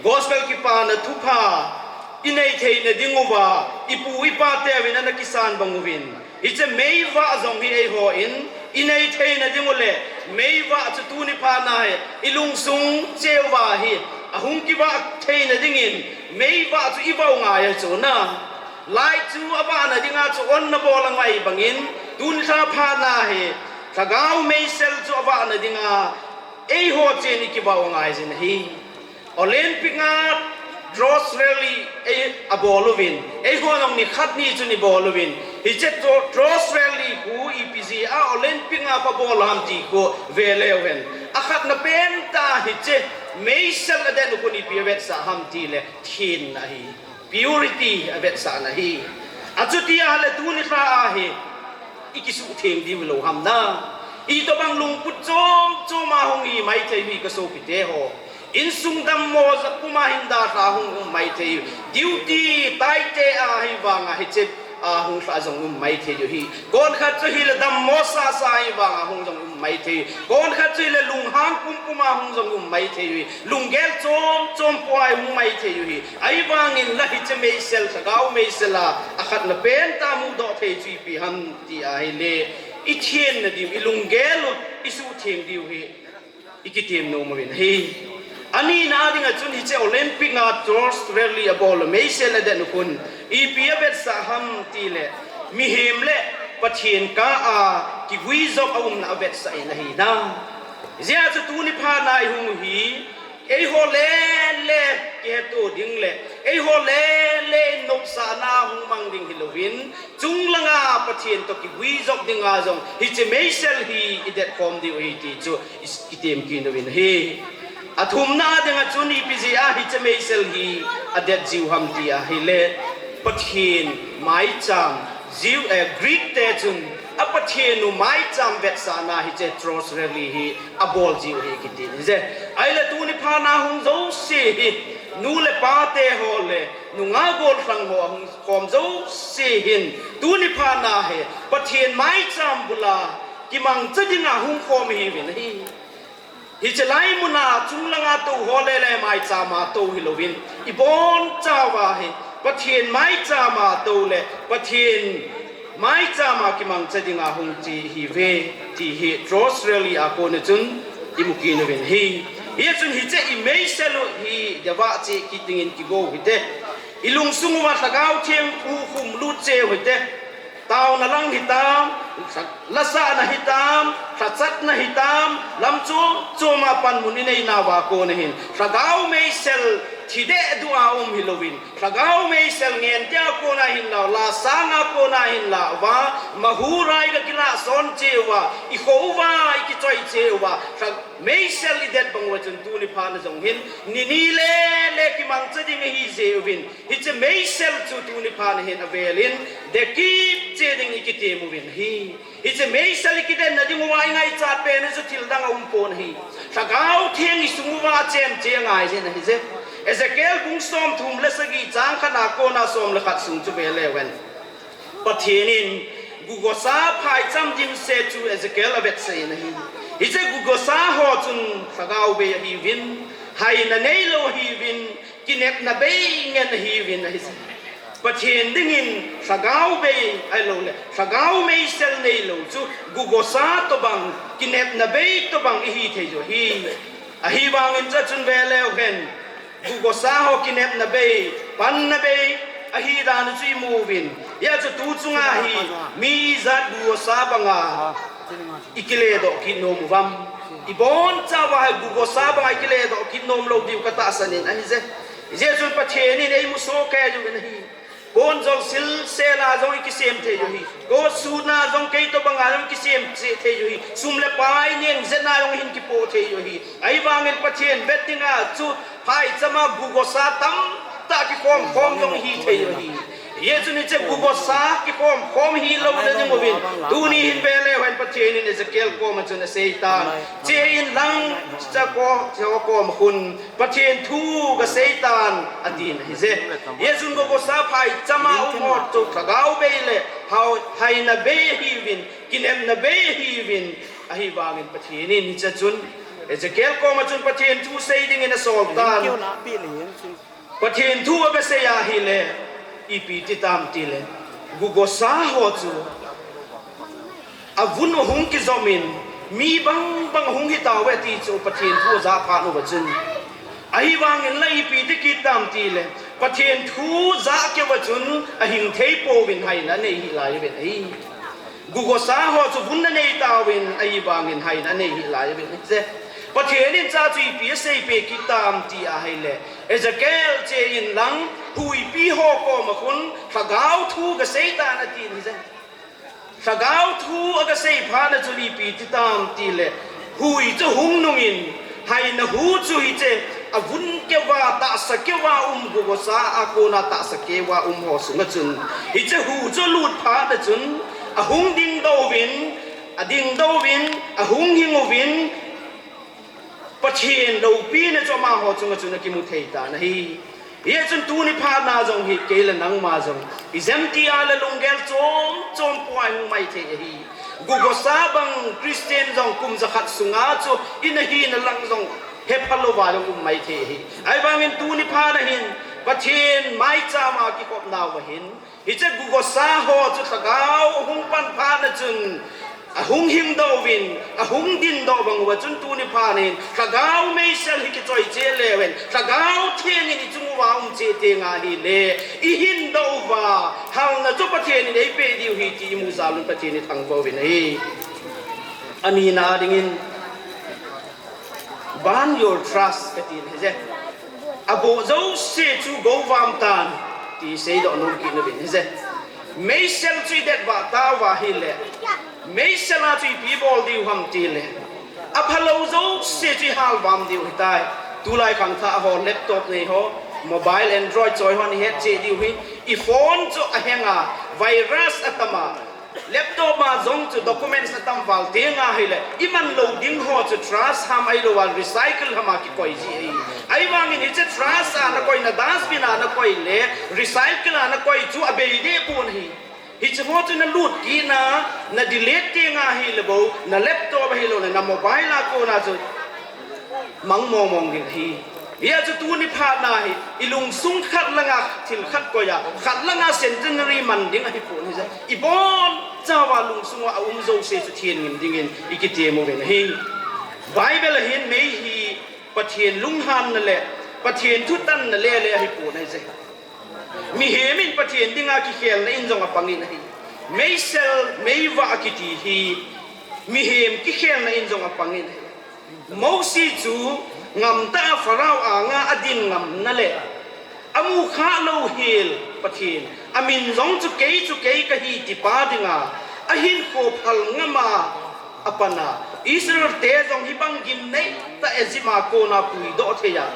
Gospel kipana thupha inei theina ding uva ipu ipa teuvin ana kisan bang uvin, hiche meivah jong hi eihon inei theina ding u le meivah chu tuni phat na hi ilungsung cheh uva hi ahung kivah theina dingin meivah chu ivah u ngai ahi chu na. Light chu avahna dinga chu on nabol angai bangin, tuni lha phat na hi Lhagao meisel chu avahna dinga eiho cheh in ikivah u ngai jin ahi. Olympic a Torch Rally abol uvin, eiho jong nikhat ni chun ibol uvin, hiche Torch Rally khu ipi jeh a Olympic a abol ham ti khu veleu hen. Akhatna pen tah hiche meisel adet u khun ipi avetsah ham tile thenna ahi. Purity avetsahna ahi. Achuti ahile tuni lha a hi ikisuhtheng diu hilou ham na? Itobang lungput chom chom a hung hi maithei u hi kasopite ho. Insung dammo ja puma hin dalha hung um maithei u. Duty taite ahivanga hiche a hung lha jong um maithei u hi. Konkhat chu hile dammo sasa ahivanga hung jong um maithei u. Konkhat chu hile lunghang pumpum a hung jong um maithei u hi. Lunggel chom chom pua hung maithei u hi. Ahivangin la hiche meisel, Lhagao meisel a akhatna pen tah mudoh thei chu ipi ham ti ahile, ithenna diu, ilunggel u isuhtheng diu hi ikitem nom uvin ahi. Anina dinga chun hiche Olympic a Torch Rally abol u meisel adet u khun ipi avetsah ham tile, mihem le Pathen kah a kiguijop aumna avetsah in ahi na. Hijeh a chu tuni phat na ihung u hi eiho lele kihetto ding le eiho lele nopsahna hung mang ding hilouvin, chunglanga Pathen toh kiguijop dinga jong hiche meisel hi idetkhom diu ahi ti chu ikitem kit uvin ahi. Athumna dinga chun ipi jeh a hiche meisel hi adet jiu ham ti ahile, Pathen maicham, Jew, eh, Greek te chun a Pathen u maicham vetsahna hiche Torch Rally hi abol jiu ahi kiti ahi je. Ahile tuni phat na hung jouse hi, nu le pa te ho le nungah gollhang ho ahung khom jouse hin, tuni phat na hi Pathen maicham bula kimangcha dinga hung khom ihiuvin ahi. Hiche lai muna chunglanga tou ho lele maichama tou hilouvin, ibonchauva hi Pathen maichama tou le Pathen maichama kimangcha dinga hung che ihiuve ti hi Torch Rally a kona chun imu kit uvin ahi. Hijeh chun hiche imeisel u hi devah cheh kit dingin kigo u hite. Ilungsung uva Lhagao Theng u khum lut cheh u hite. Taona lang hitam, Lasahna hitam, lhachatna hitam, lam chom choma panmun inei nauva kona hin, lhagao meisel thi dehduh a um hilouvin, lhagao meisel ngen tia kona hinla, la sanga kona hinla uva, mahurai ga kilah son cheh uva, ikho uva, ikichoi cheh uva, lha-, meisel idet bang uva chun tuni phat na jong hin, nini le le kimangcha ding ahi jeh uvin, hiche meisel chu tuni phat na hin avelin, dekit cheh ding ikitem uvin ahi. Hiche meisel ikidenna ding uva ingaichat pen chu thil dang aum pon ahi. Lhagao Theng isung uva achen cheh angai jin ahi je. Ezekiel bung somthum le sagi chang khat na kona som le khat sung chu ve leu hen. Pathen in gugosa phaicham dimset chu Ezekiel avetsah in ahi. Hiche gugosa ho chun lhagao bei ahiuvin, haina neilou ahiuvin, kinepna bei ngen ahiuvin ahi. Pathen dingin lhagao bei ahilou le, lhagao meisel neilou chu gugosa tobang, kinepna bei tobang ihi thei u ahi. Ahivangin chuche chun ve leu hen. Gugosa ho kinepna bei, panna bei, ahi dan chu imu uvin. Hijeh chun tu chunga hi, mi ijat gugosa banga, ikile doh kit nom uvam. Ibonchauva hi gugosa banga ikile doh kit nom lou diu katahsan in ahi je. Hijeh chun Pathen in eimu soh kei uvin ahi. Kon jong silsel a jong ikisem thei u ahi. Kot sutna jong kei tobanga jong ikisem cheh thei u ahi. Sum le pai neng jeh a jong ihin kipoh thei u ahi. Ahivangin Pathen vet dinga chu phaichama gugosa tamtah kikhom khom jong ihi thei u ahi. Hijeh chun hiche gugosa kikhom khom hilouna ding uvin, tuni hin ve leu hen Pathen in Ezekiel koma chun aseitan. Che inlang, cha ko, cha ko koma khun Pathen thu gaseitan, atin ahi je. Hijeh chun gugosa phaichama um ho chu lhagao bei le, hao, haina bei ahiuvin, kinepna bei ahiuvin, ahivangin Pathen in hiche chun, Ezekiel koma chun Pathen thu sei dingin asol tan. Pathen thu agasei ahile, ipi ti tam tile, gugosa ho chu avun ahung kijom in, mi bang bang ahung hi tauve ti chu Pathen thu ajah phat uva chun. Ahivangin la ipi ti kit tam tile, Pathen thu jah keuva chun ahing thei pouvin haina anei hih lai uvin ahi. Gugosa ho chu vun anei tauvin, ahivangin haina anei hih lai uvin ahi je. Pathen in cha chu ipi aseipeh kit tam ti ahile, Ezekiel che inlang, huipi ho koma khun, lhagao thu gaseitan atin ahi je. Lhagao thu agasei phat na chun ipi ti tam tile, hui chu hung nungin, haina hu chu hiche, avun keuva, tahsa keuva um gugosa a kona tahsa keuva um ho sunga chun, hiche hu chu alut phat na chun, ahung dingdoh uvin, adingdoh uvin, ahung hing uvin, Pathen loupina chu amaho chunga chun akimu thei tan ahi. Hijeh chun tuni phat na jong hi kei le nangma jong ijemtia le lunggel chom chom pua ihung mai thei ahi. Gugosa bang Christian jong kum jakhat sunga chu ina hina lang jong hepha louva jong um mai thei ahi. Ahivangin tuni phat na hin Pathen maichama kikhopna uva hin, hiche gugosa ho chu lhagao ahung pan phat na chun, ahung hingdoh uvin, ahung dindoh bang uva chun tuni phat na hin, lhagao meisel hi kichoi cheh leu hen, lhagao theng in ichung uva um cheh teng ahile, ihindoh uva, halna chu Pathen in eipeh diu ahi ti imu jal un Pathen ithangvah uvin ahi. Anina dingin, Burn your trash, kati ahi je. Aboh jouse chu gouvam tan, ti seidoh nom kit nauvin ahi je. Meisel chu idet vah tauva ahile, meisel a chu ipi bol diu ham tile, aphalou jouse chu ihalvam diu ahitai. Tulai khangthah ho, laptop nei ho, mobile Android choi ho nahet cheh diu ahi. I phone chu ahang a, virus atam a, laptop a jong chu documents atam val teng ahile, iman lou ding ho chu trash ham ahilouva recycle ham a kikoi ji ahi. Ahivangin hiche trash a nakoi, na dustbin a nakoi le recycle a nakoi chu abei deh pon ahi. Hiche ho chu nalut kit na, na delete teng ahile bou, na laptop ahiloule na mobile a kona chu mang mong mong ding ahi. Hijeh chun tuni phat na hi, ilungsung khat langa thil khat koi a, khat langa centenary man ding ahipon ahi je. Ibonchauva lungsung uva aum jouse chu thengin dingin ikitem uvin ahi. Bible a hin mei hi Pathen lunghanna le Pathen thutanna le le ahipon ahi je. Mihem in Pathen dinga kikhelna in jong apangin ahi. Meisel, meivah kiti hi mihem kikhelna in jong apang in. Mosi chu ngamtah a Pharaoh anga adin ngamna le amu kha lou hel Pathen, amin jong chu kei chu kei kahi tipa dinga ahinkho phal ngama apana, Israel te jong hibang gimnei tah Egypt a kona puidoh thei a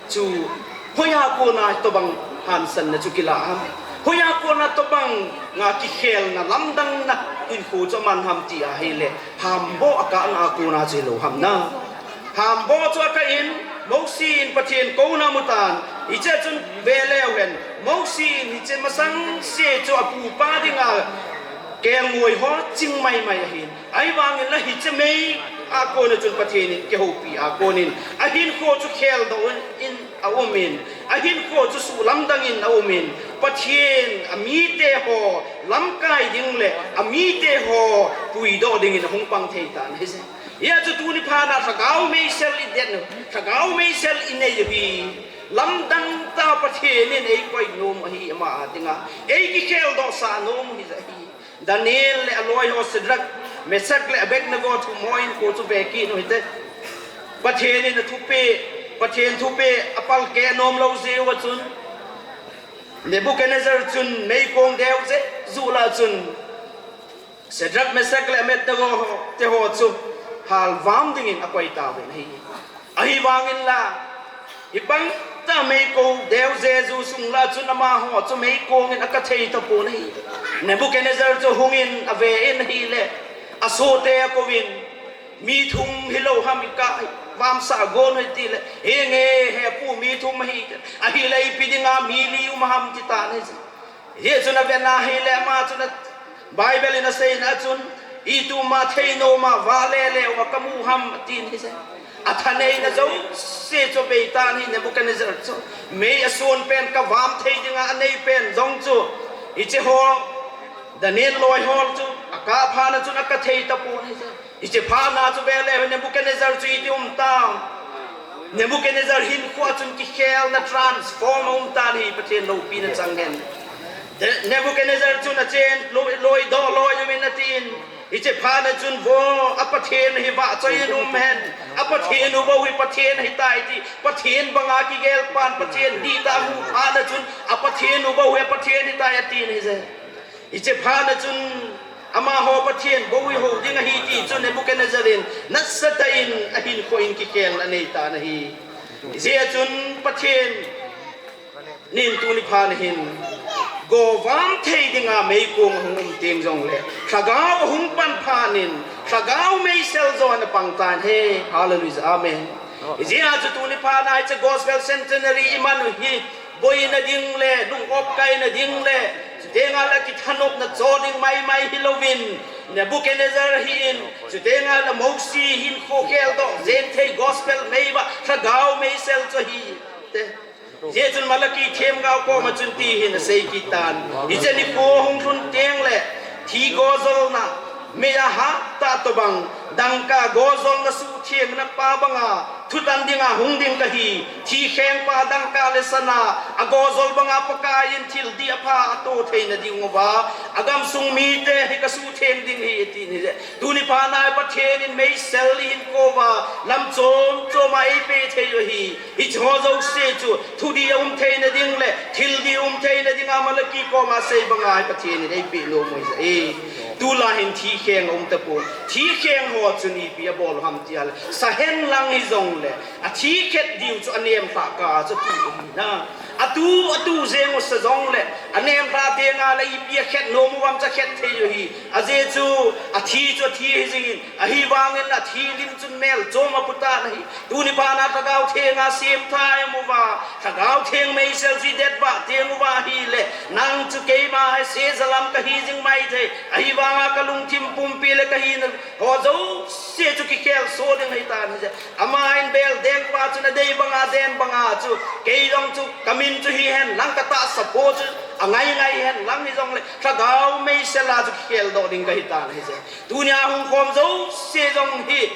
chu, hoiya kona tobang hansanna chu kila ham? Hoiya kona tobang nga kikhelna lamdangna hinkho chu aman ham ti ahile, hamboh akahna a kona chu hilou ham na. Hamboh chu akah in, Mosi in Pathen kouna amutan, hiche chun veleu hen, Mosi in hiche masang se chu apupa dinga kelngoi ho ching maimai ahin. Ahivangin la hiche mei a kona chun Pathen in kihoupi a konin ahinkho chu kheldoh in aumin, ahinkho chu suhlamdang in aumin, Pathen amite ho lamkai ding le amite ho puidoh dingin ahung pang thei tan ahije. Hijeh chun tuni phat a lhagao meisel i det u, lhagao meisel i nei u hi lamdang tah Pathen in eikoi nom ahi, ama a dinga eikikheldoh sah nom u hijeh ahi. Daniel le aloi ho Shadrach, Meshach le Abednego thum ho hinkho chu ve kit u hite. Pathen in athupeh, Pathen thupeh apalkeh nom lou jeh uva chun, Nebuchadnezzar chun meikong deuh jeh juh lah chun, Shadrach, Meshach le Abednego ho, te ho chu halvam dingin akoi tauvin ahi. Ahivangin la, hibang tah meikong deuh jeh ju sung lah chun amaho chu meikong in akah thei tapon ahi. Nebuchadnezzar chu hungin ave in ahile, asohte akouvin, mi thum hilou ham ikah vamsah gon u tile, henge, hepu, mi thum ahi, ahile ipi dinga mi li um ham ti tan ahi. Hijeh chun aven ahile ama chun, Bible in aseina chun, ituma theinom a vale le uva kamu ham atin ahije. Athaneina jouse chu abeitan ahi Nebuchadnezzar chu. Mei ason pen kavam thei dinga anei pen jong chu, hiche ho, Daniel loi ho chu akah phat a chun akah thei tapon ahije. Hiche phat a chu veleu hen, Nebuchadnezzar chu iti um tam? Nebuchadnezzar hinkho a chun kikhelna, transform aum tan ahi, Pathen loupina chang hen. Nebuchadnezzar chun achen loi, loidoh loi umin atin, hiche phat a chun vo, a Pathen hi vahchoiyin um hen, a Pathen u bou hi Pathen ahitai ti, Pathen banga kigel pan, Pathen dihtah amu phat a chun, a Pathen u bou hi a Pathen ahitai atin ahije. Hiche phat a chun amaho Pathen bou hi hou ding ahi ti chu Nebuchadnezzar in nasatah in ahinkho in kikhelna anei tan ahi. Hijeh a chun Pathen in tuni phat a hin govam thei dinga meikong ahung um teng jongle, lhagao ahung pan phat in lhagao meisel joh in apang tan ahi. Hallelujah, amen. Hijeh a chu tuni phat a hiche Gospel Centenary iman u hi boina ding le lung-op kaina ding le, chuteng le kithanopna cho ding maimai hilouvin, Nebuchadnezzar ahin, chuteng le Mosi hinkho kheldoh jeng thei Gospel meivah lhagao meisel chu ahite. Hijeh chun Malachi themgao koma chun ti hin asei kit tan, hiche nikho hung lhun teng le thi gojolna, mei a hattah tobang, dangka gojolna suhthengna pa banga thutan dinga hung ding kahi. Thi khengpa dangka le sana agojol banga Pakaiyin thil dih apha ato theina diuva, agamsung mite hi kasuhtheng ding ahi atin ahije. Tuni phat a Pathen in meisel ihinkouva lam chom choma eipeh thei u ahi. Hicheho jouse chu thudih aum theina ding le thil dih um theina dinga Malachi koma asei banga hi Pathen in eipeh nom u ahije. Tulai hin thi kheng aum tapon. Thi kheng ho chun ipi abol u ham ti ahile, sahen lang hijongle athi khet diu chu anemlhah kah a chu atu um ahi na. Atu, atu jeng u sa jongle, anemlhah teng le ipi akhet nom uvam chu akhet thei u ahi. Ajeh chu athi chu athi ahi jingin, ahivangin athi lim chun mel chom aputan ahi. Tuni phat a Lhagao Theng a semthah imu uva, Lhagao Theng meisel chu idet vah teng uva ahile, nang chu keima hi seija lam kahi jing maithei. Ahivanga kalungthim pumpi le kahina ho jouse chu kikhel soh ding ahitan ahije. Aman bel dengpa chun adei banga den banga chu, kei jong chu kamin chu hihen lang, katahsa po chu angai ngai hen lang hijongle, Lhagao meisel a chu kikheldoh ding kahitan ahije. Tunia hung khom jouse jong hi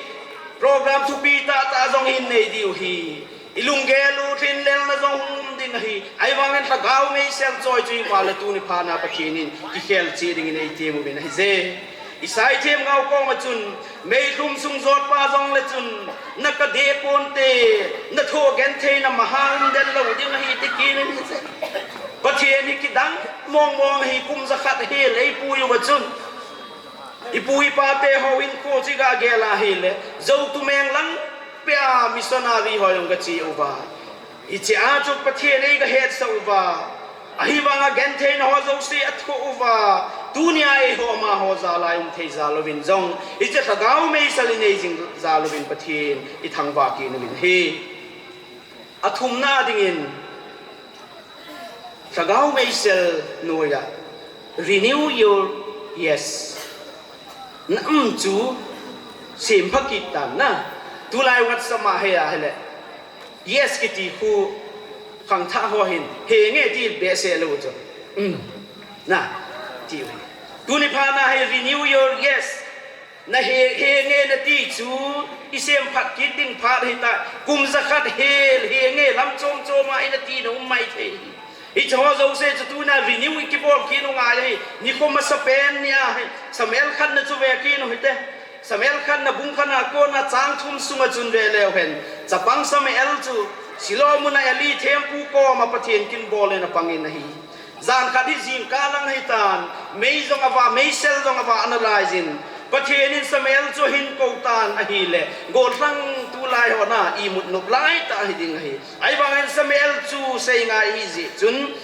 program thupi tahtah jong hin nei diu ahi. Ilunggel u lhinlelna jong hung um ding ahi. Ahivangin lhagao meisel choi chu ima le tuni phat na Pathen in kikhel cheh dingin eitem uvin ahije. Isai themgao koma chun, meilhum sung jotpa jongle chun, na kadeh ponte, na thoh gentheina maha um den lou ding ahi ti kimin ahije. Pathen hi kidang mongmong ahi, kum jakhat hel eipui uva chun. Ipu ipa te houin kho chu iga gel a ahile, Zotumeng lang peh a missionary ho jong gache uva. Hiche a chu Pathen eiga hetsah uva. Ahivanga gentheina ho jouse athoh uva. Tunia eiho amaho jal a um thei jal uvin jong, hiche lhagao meisel in eijing jal uvin Pathen ithangvah kit uvin ahi. Athumna dingin, lhagao meisel noiya, renew your yes. Na um chu sempha kit tan na. Tulai WhatsApp a hei ahile, yes kiti khu khangthah ho hin, henge ti behseh lou chu. Um. Na, tiu hi. Tuni phat na hi renew your yes. Na he, henge nati chu, isemphat kit ding phat ahitai. Kum jakhat hel, henge lam chom chom a inati na um maithei. Hicheho jouse chu tuna renew ikibol kit u ngai ahi. Nikho masapen nia hi, Samuel khatna chu ve kit u hite. Samuel khatna bung khatna kona chang thum sunga chun ve leu hen, chapang Samuel chu Silo muna Eli thempu koma Pathen kin bol in apangin ahi. Jan khat hi jingkah lang ahitan, mei jong avah, meisel jong avah ana laijin, Pathen in Samuel chu ahin kou tan ahile, gollhang tulai ho na imut nop laitah hiding ahi. Ahivangin Samuel chu seingai ahijeh chun,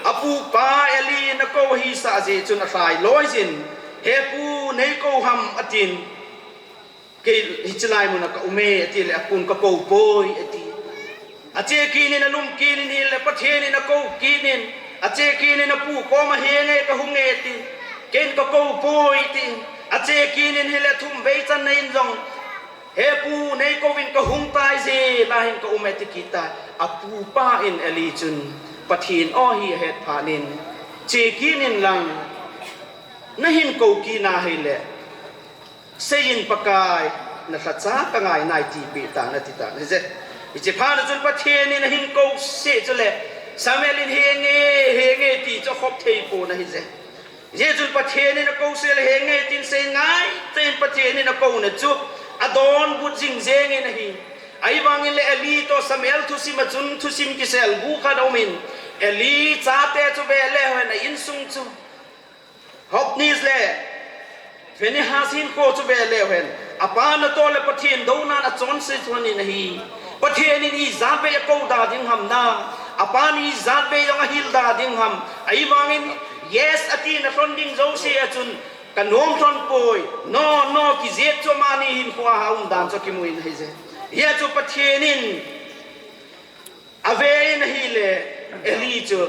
apupa Eli in akou ahisah jeh chun alhai loijin, He pu, neikou ham, atin. Kei hiche lai muna kaume, atile, apun, kakou poi, ati. Ache kit in, alum kit in, hile Pathen in akou kit in, ache kit in, apu koma, Henge kahunge, ati. Keiin kakou poi, ati. Ache kit in, hile thumvei channa in jong, He pu, neikouvin, kahung taije, lahin kaume, ati kit tai. Apupa in Eli chun, Pathen o hi ahet phat in, che kit in lang, nahin kou kit na hile, seiyin, Pakai, nalhacha kangai nai, tipeh tan, ati tan ahije. Hiche phat na chun Pathen in ahin kou seh chule, Samuel in, Henge, henge, ti chu akhop thei pon ahije. Hijeh chun Pathen in akou seh le henge tin sei ngaitah in Pathen in akouna chu adonbut jing jeng in ahi. Ahivangin le Eli toh Samuel thusim a chun thusim kiselgu khat aumin, Eli chate chu ve leu hen a insung chu, Hophni le Phinehas hinkho chu ve leu hen, apa natoh le Pathen dounan achonse lhon in ahi. Pathen in ijat vei akou da ding ham na, apan ijat vei jong ahil da ding ham. Ahivangin yes atina lhon ding jouse a chun, kanom lhon poi, no, no, kijep chu amani hinkho a aum dan chu akimu in ahije. Hia chu Pathen in ave in ahile, Eli chu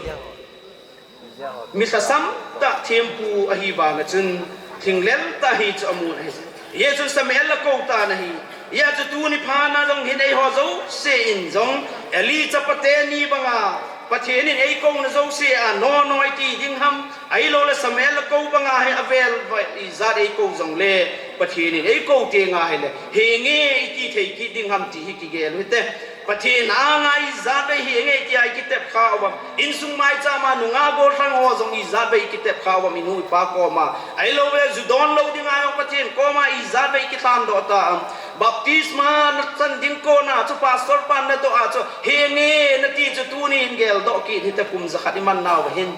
mi lhasam tah thempu ahivanga chun, lhinglel tah hi chu amun ahi. Hia chun Samuel akou tan ahi. Hia chu tuni phat na jong hin eiho jouse in jong, Eli chapate ni banga Pathen in eikouna jouse a no, no iti ding ham, ahiloule Samuel akou banga hi avel vai ijat eikou jongle, Pathen in eikou tenga hile, henge iti thei kit ding ham ti hi kigel u hite. Pathen anga ijat vei henge tia ikitep kha uvem? Insung maicham a nunga gollhang ho jong ijat vei ikitep kha uvem, inu ipa koma? Ahiloule ju don lou dinga jong Pathen koma ijat vei ikilhandoh ta am? Baptisma nachan ding kona chu pastor pan nadoh a chu henge nati chu tuni hin geldoh kit hite, kum jakhat iman nauva hin.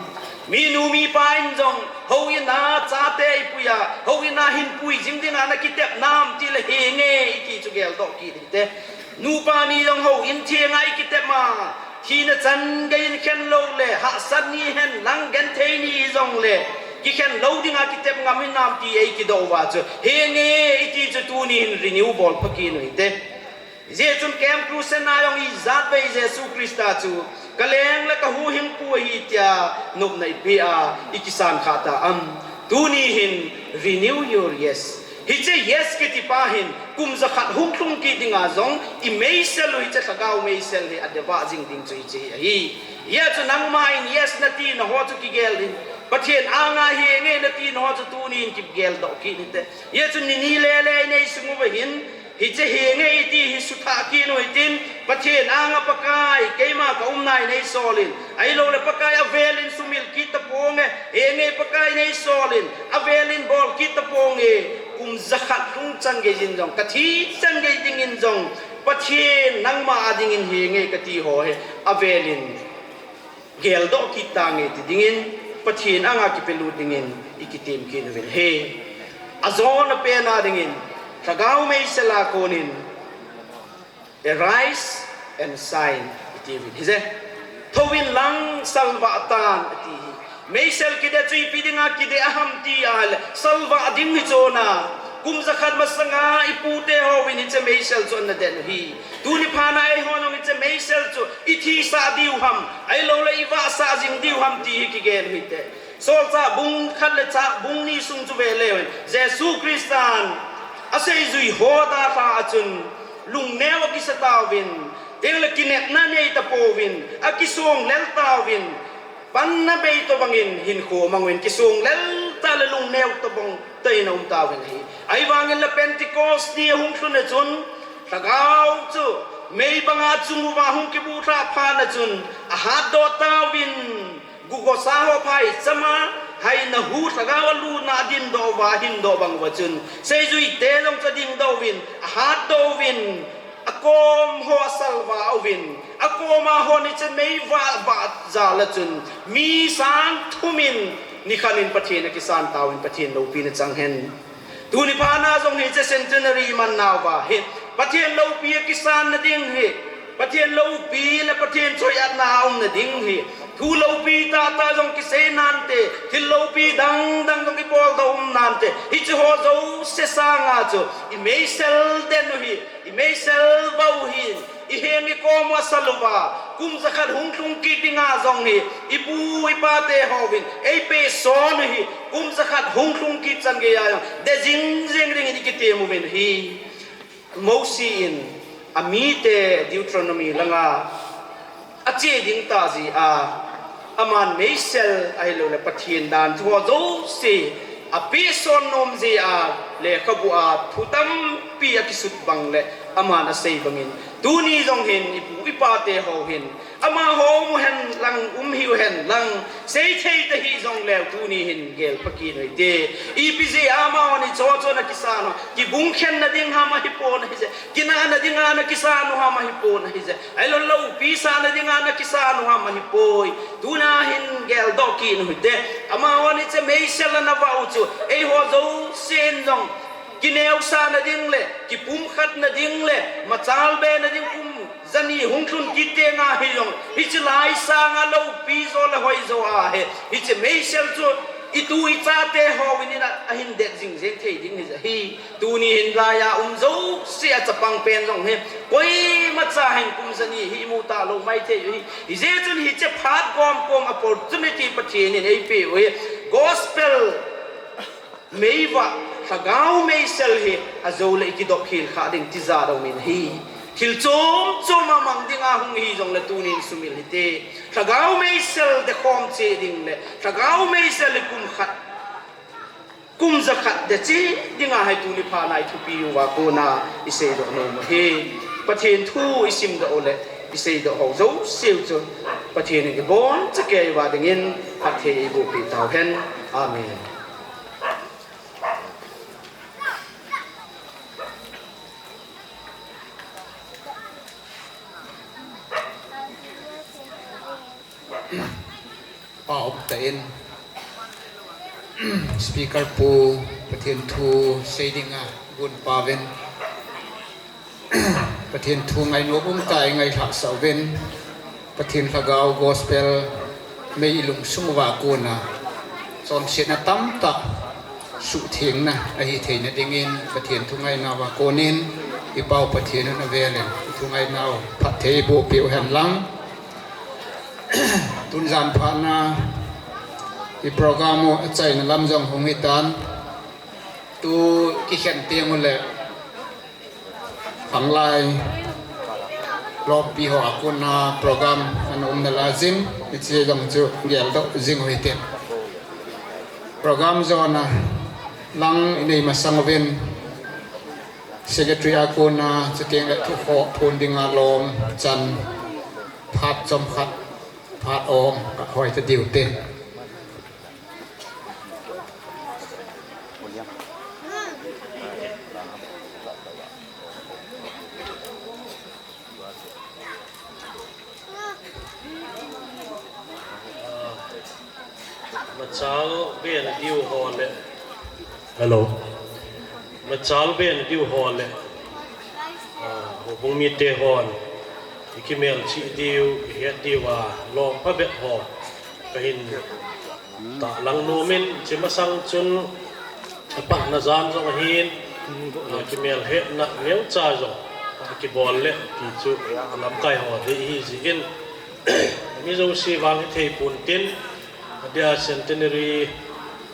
Minu mipa in jong houin a chate ipui a, houin a hinpui jing dinga nakitep nam tile henge iti chu geldoh kit hite. Nupa ni jong houin thenga ikitep ma, thina chan geiyin khen loule, hahsat ni hen lang genthei ni hijongle, kikhen lou dinga kitep ngam hinam ti eikidoh uva chu henge iti chu tuni hin renew bol pha kit u hite. Hijeh chun Camp Crusade na jong ijat vei Jesu Christa chu kaleng le kahuhhingpu ahi tia nopna ipeh a ikisan kha ta am? Tuni hin renew your yes. Hiche yes kiti pa hin kum jakhat hung lhung kit dinga jong imeisel u hiche lhagao meisel hi adevah jing ding chu hiche hi ahi. Hia chu nangma in yes nati naho chu kigel in, Pathen anga henge nati nao chu tunin kigeldoh kit hite. Hijeh chun nini lele nei sung uva hin, hiche henge iti hi suthah kit u hitin, Pathen anga Pakai, keima kaumna hi nei solin, ahilouleh Pakai avelin sumil kit taponge, henge Pakai nei solin, avelin bol kit taponge, kum jakhat lhung chan gei jin jong, kathi chan gei dingin jong, Pathen nangma a dingin henge kati ho hi, avelin geldoh kit tange ti dingin, Pathen anga kipelut dingin, ikitem kit uvin ahi. Ajona pena dingin, Lhagao meisel a konin, Arise and shine, iti uvin hije. Thouvin lang salvah tan, ati hi. Meisel kidei chu ipi dinga kidei aham ti ahile, salvah ding hi chona. Kum jakhat masanga ipute hon hiche meisel chu ana den u hi. Tuni phat a eihon jong hiche meisel chu ithisah diu ham, ahilouleh ivahsah jing diu ham ti hi kigen u hite. Solchah bung khat le chang bung ni sung chu veleu hen, Jesu Christan aseijui ho dalha a chun, lungneo akisa tauvin, tengle kinepna nei tapouvin, akisong lel tauvin, panna bei tobangin hinkho amang uvin, kisong lel tah le lungneo tobang tah in aum tauvin ahi. Ahivangin la Pentecost ni ahung lhun a chun, Lhagao chu mei banga achung uva hung kibuhlhah phat a chun, ahatdoh tauvin, gugosa ho phaichama, haina hu Lhagao alutna adingdoh uva, ahingdoh bang uva chun, seijuite jong chu adingdoh uvin, ahatdoh uvin, akom ho asalvah uvin, akoma hon hiche meivah vah jal a chun, mi sang thum in nikhat in Pathen akisan tauvin, Pathen loupina chang hen. Tuni phat a jong hiche centenary iman nauva hi, Pathen loupi akisanna ding hi, Pathen loupi le Pathen choi-atna aumna ding hi, thu loupi tahtah jong kisei nante, thil loupi dangdang jong ibol doh um nante, hiche ho jouse sanga chu, imeisel den u hi, imeisel vah u hi, iheng ikom u asal uva, kum jakhat hung lhung kit dinga jong hi, ipu ipate hon eipehson u hi, kum jakhat hung lhung kit chan geiya jong, deh jing jing dingin ikitem uvin ahi. Mosi in amite Deuteronomy langa ache ding tah jeh a, aman meisel ahilouleh Pathen dan thu ho jouse apehson nom jeh a, lekhabu a thu tampi akisut bang le aman asei bangin, tuni jong hin ipu ipate hon hin, amaho um uhen lang, um hih uhen lang, seithei tahih jongleu tuni hin gelpha kit u hite. Ipi jeh a amahon hiche ho chu ana kisan u, kibungkhenna ding ham ahipon ahije, kinahna dinga ana kisan u ham ahipon ahije, ahilou loupi sahna dinga ana kisan u ham ahipoi. Tuna hin geldoh kit u hite. Amahon hiche meisel ana vah u chu, eiho jousen jong kineosahna ding le kipumkhatna ding le machalbena ding kum jani hung lhun kit tenga hijong, hiche lai sanga loupi jo le hoijo ahi. Hiche meisel chu itu ichate hon in ahin det jing jeng thei ding hije ahi. Tuni hin laiya um jouse a chapang pen jong hi, koimacha hin kum jani hi imu talou maithei u hi. Hijeh chun hiche phat gomkom opportunity Pathen in eipeh u hi, gospel meivah, Lhagao meisel hi ajou le ikidop khel kha ding tijat aumin ahi. Thil chom chom amang dinga hung hijong le tunin sumil hite. Lhagao meisel dekhom cheh ding le Lhagao meisel hi kum khat, kum jakhat deh cheh dinga hi tuni phat a ithupi uva kona iseidoh nom u ahi. Pathen thu isimdoh u le iseidoh ho jouse u chu Pathen in ibonchakeiya dingin phatthei eibohpeh tauhen. Amen. Pa um tah in, speaker pu Pathen thu sei dinga gon pauvin, Pathen thu ngainom umtah in ngailhahsah uvin, Pathen Lhagao gospel mei ilungsung uva kona chonsetna tamtah suhthengna ahitheina dingin Pathen thu ngainauva konin, ipau Pathen in avelin thu ngainau phatthei eibohpeh u henlang. Tun jan phatna iprogram u achaina lam jong hung hitan, tu kikhen teng ule khanglai lompi ho a kona program ana umna laijin, hiche jong chu geldoh jing u hite. Program jona lang inei masang uvin, secretary a kona chuteng le thukhoh phon dinga lom chan phat chomkhat phat om ka hoi ta diu te. Machal ben diu ho le. Hello. Machal ben diu ho le. Ah, houbung mite hon. Ikimelchih diu, ihet diu a, lom phabep ho. Kahin tahlang nomin, hiche masang chun, apatna jan jong ahin, ah, kimelhetna neocha jong, ah, kibol le, ti chu, lamkai ho dei ahi jeh in, mi jouse vang hithei pon tin, adia centenary,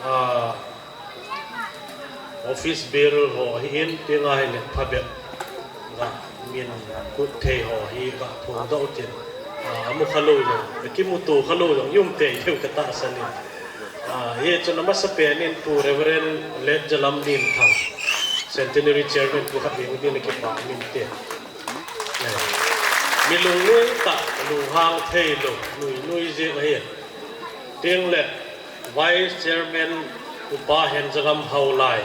ah, office bearer ho ahin, tenga hile phabep. Ga min kut thei ho hi ga phongdoh tin. Ah, amu khalou jong, akimuto khalou jong, i um tei diu ka tahsan in. Ah, hichun amasapen in Pu Reverend Letjalam Lenthang, Centenary Chairman Pu Khatveng din akipa min te. Eh, mi lungnui tah, lunghang thei lou, nui nui jeng ahi. Tengle Vice Chairman Upa Henjagam Haolai,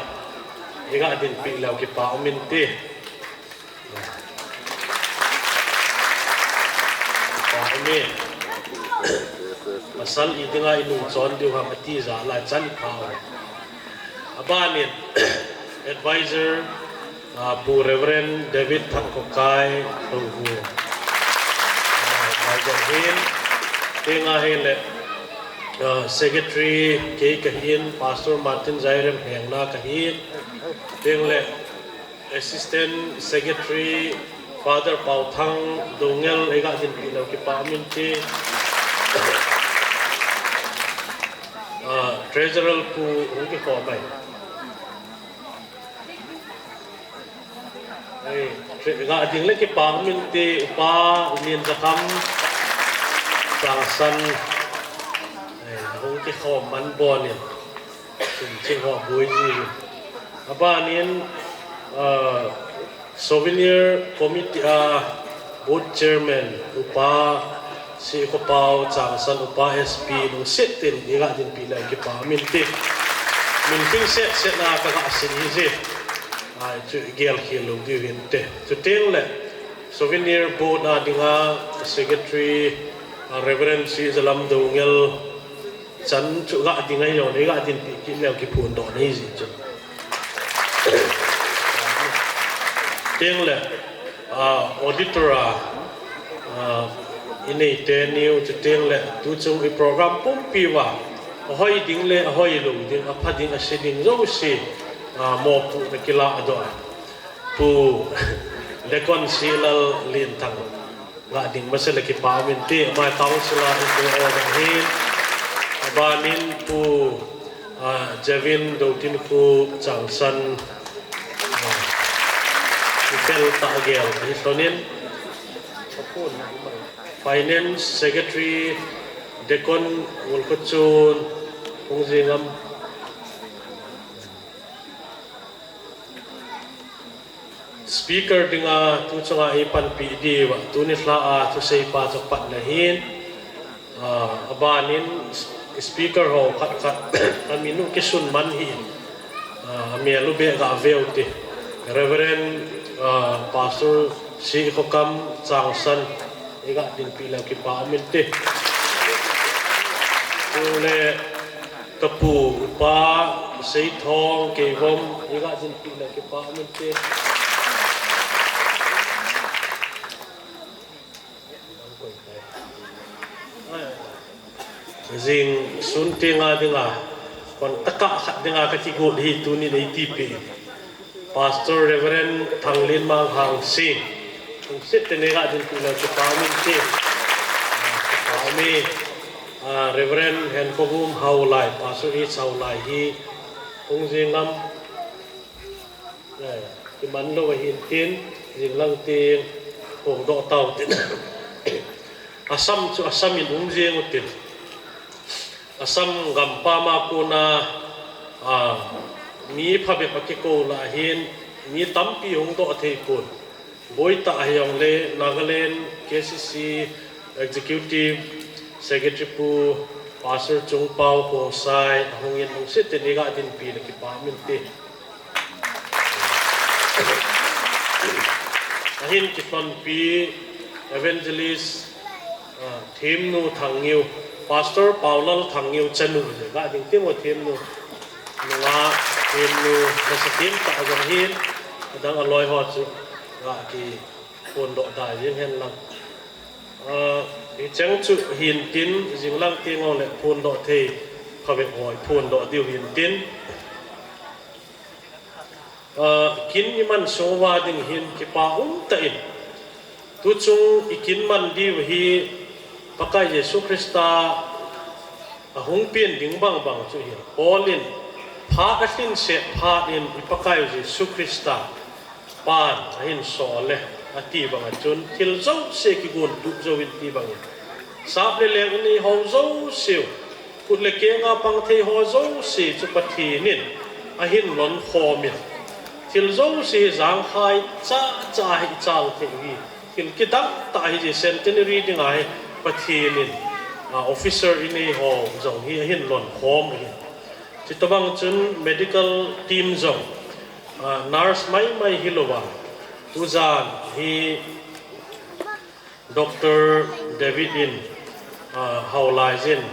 iga dinpi leu kipa umin te. Kipa umin. Pasal idinga inung chon diu ham ati jeh a chan pha u. Abanin, Advisor, ah, Pu Reverend David Thangkhokai, Louhu. Ah, Advisor hin, tenga hile, ah, Secretary kei kahin, Pastor Martin Jairem hengna kahin, tengle, Assistant Secretary Father Pauthang Doungel, iga dinpi leu kipa umin te. Ah, Treasurer Pu hung kikhom mai. Ei, tre-, ga ding le kipa umin te, Upa Umin Jakam Changsan. Ei, hung kikhom man bon in. Chun ching ho boi ji. Abanin, ah, Souvenir Committee, ah, Board Chairman, Upa Sikopau Changsan, Upa S P lungset in iga dinpi leu kipa umin te. Min lhingset set na kaga sei ji. Ai, chu igel khel lou diu hin te. Chutengle, Souvenir Board a dinga Secretary, ah, Reverend Sijalam Doungel, chan chu ga ding ahi jong le, ga dinpi kit leu kiphondoh na ahi jeh chun. Tengle, ah, auditor a, ah, inei teni u chutengle, tuchung i program pumpi uva, ahoi ding le, ahoi lou ding, apha ding, ase ding jouse, ah, mopohna kiladoh a. Pu Deacon Silal Lenthang. Ga ding masa le kipa umin te, ama council a in te o ga hin. Abanin Pu, ah, Javin Doutinkhu Changsan, ah, i fel tah gel hi lhonin. Finance Secretary Deacon Ngulkhochun, hung jing am. Speaker dinga tuchunga eipanpi diuva, tuni lha a thuseipa chu patna hin, ah, abanin speaker ho khat khat amin u kisun man hin, ah, amel u beh ga veu te. Reverend, ah, Pastor Sikhokam Changsan, iga dinpi leu kipa umin te. Tule, Kapu, Upa Seithong Keivom, iga dinpi leu kipa umin te. Jing sun tenga dinga, kon taka khat dinga kakigot hi tunin eitipi. Pastor Reverend Thanglenmang Hangsing. Lungset tah in iga dinpi leu kipa umin te. Ah, kipa umin. Ah, Reverend Henkhovum Haolai, Pastor H Haolai hi hung jing am. Eh, kiman lou ahin tin, jing lang tin, phongdoh tau tin. Assam chu Assam in um jing u tin. Assam gampam a kona A, mi phabep a kikou lah hin, mi tampi hung doh thei pon. Boitah a hijongle Nagaland K C C Executive Secretary Pu Pastor Chungpao Khongsai ahung in hung se te ni ga dinpi le kipa min te. Ahin kipanpi Evangelist, a, Themnu Thangngeu, Pastor Paulal Thangngeu chanu le ga ding Timo Themnu. Nunga Themnu nasa Them ta jong hin, adang aloi ho chu ga kiphondoh da jing hen lang. A, hicheng chu hin tin, jing lang ti ngong le phondoh thei phabep ho phondoh diu hin tin. A, kin iman sung uva ding hin kipa um tah in. Tuchung i kin man diu hi Pakai Jesu Christa ahung pen ding bangbang chu hi. Paul in phat alhin set phat in i Pakai Jesu Christa pan ahin sol le ati bang a chun thil jouse kigon tup jou in ti bang in. Sap le leng in i ho jouse u. Kut le kenga pang thei ho jouse chu Pathen in ahin lon khom in. Thil jouse jangkhai cha cha hi chang thei hi. Thil kidang tah hi centenary dinga hi Pathen in, a, officer i nei ho jong hi ahin lon khom hi. Chutobang chun medical team jong, a, nurse mai mai hilouva. Tujan hi Doctor David in, a, Haolaijin,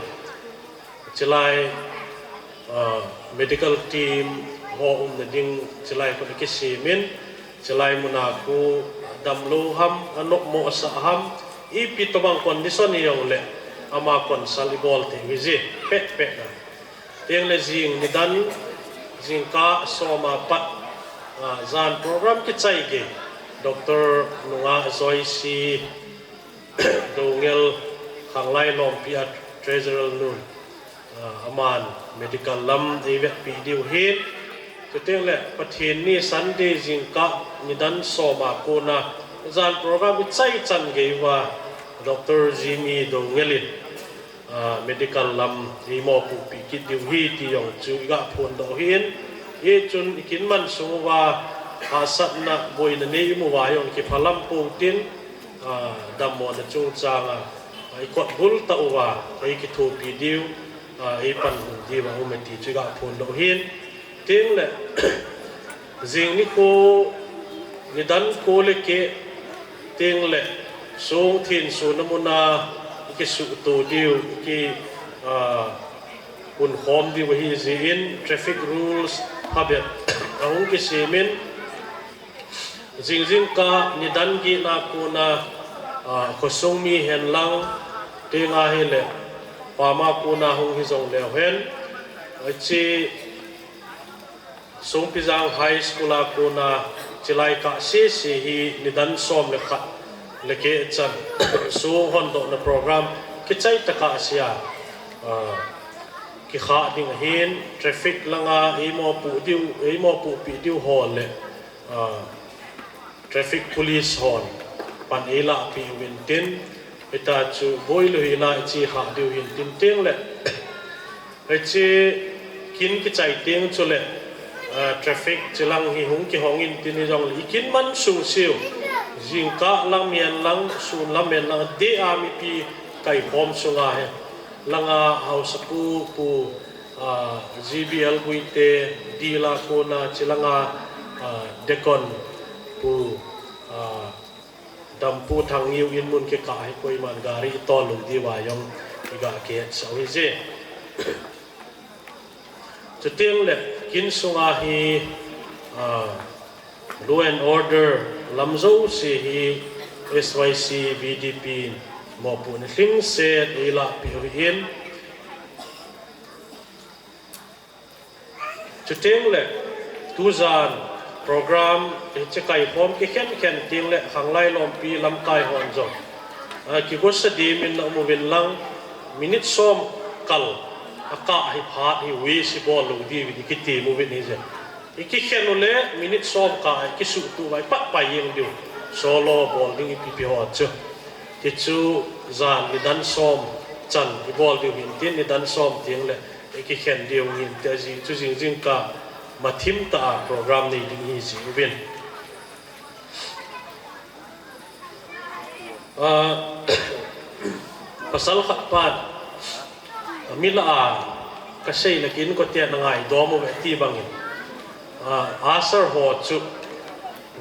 chilai, a, medical team ho umna ding chilai khu kisem in, chilai muna khu damlou ham, anopmo asa ham, ipi tobang condition hijongle, ama consult ibol thei hi ji, pet pet na. Tengle jing nidan, jingkah som a pat, a, jan program kichai gei. Doctor Nunga Joyce Doungel, Khanglai Lompi a Treasurer nun, a, aman medical lam eivetpi diu hin. Chutengle Pathen ni Sunday jingkah nidan som a kona jan program ichai chan gei uva Doctor Jimmy Doungel in, a, medical lam eimopohpi kit diu hi ti jong chu iga phondoh hin. Hichun i kin man sung uva hahsatna boina nei imu uva jong kiphalam pou tin, a, dammona chungchang a, a, ikotbul tah uva eikithopi diu, a, eipanhu diu a um e ti chu iga phondoh hin. Tengle jing nikho nidan ko le keh tengle song thensunna muna ikisuhto diu, iki, a, hunkhom diu ahi jeh in traffic rules phabep ahung kisem in, jing jingkah nidan getna kona, a, khosung mi hen lang, tenga hile pam a kona hung hijong leu hen, hiche Songpijang High School a kona chilai kah sese hi nidan som le khat le keh chan song hondohna program kichai tah a sia, a, kikhah ding ahin, traffic langa eimopoh diu, eimopohpi diu ho le, a, traffic police hon pan eilahpeh uvin tin, hita chu boilou hila iche khah diu hin tin tengle, hiche kin kichai teng chule, a, traffic chilang hi hung kihong in tin hijongle i kin man sung seu, jingkah lam hen lang, sun lam hen lang, adeh a mipi kaikhom sunga hi langa haosapu Pu, a, G B L Guite, dila kona chilanga, a, Deacon Pu, a, Dampu Thangngeu in mun kikah hi koiman gari itol lou diuva jong iga kihetsah u hije. Chutengle kin sunga hi, a, law and order lam jouse hi S Y C V D P in mopohna lhingset eilahpeh u ahin. Chutengle tujan program hiche kaikhom kikhen khen tengle Khanglai Lompi lamkai hon jong, a, kigosa dimin na um uvin lang, minute som kal akah hi phat hi waste ibol lou diuvin ikitem uvin hije. Ikikhen ule minute som kah a ikisuhto uva ipatpai jeng diu, solo bol ding ipi pi ho chu. Tichu jan nidan som chan ibol diu hin tin, nidan som tengle kikhen diu hin te, ajeh chu jing jingkah mathim tah a program nei ding hi jeh uvin. Ah, pasal khat pan, ah, mi lah a kasei le kin kote na ngaidom uve ti bangin, ah, usher ho chu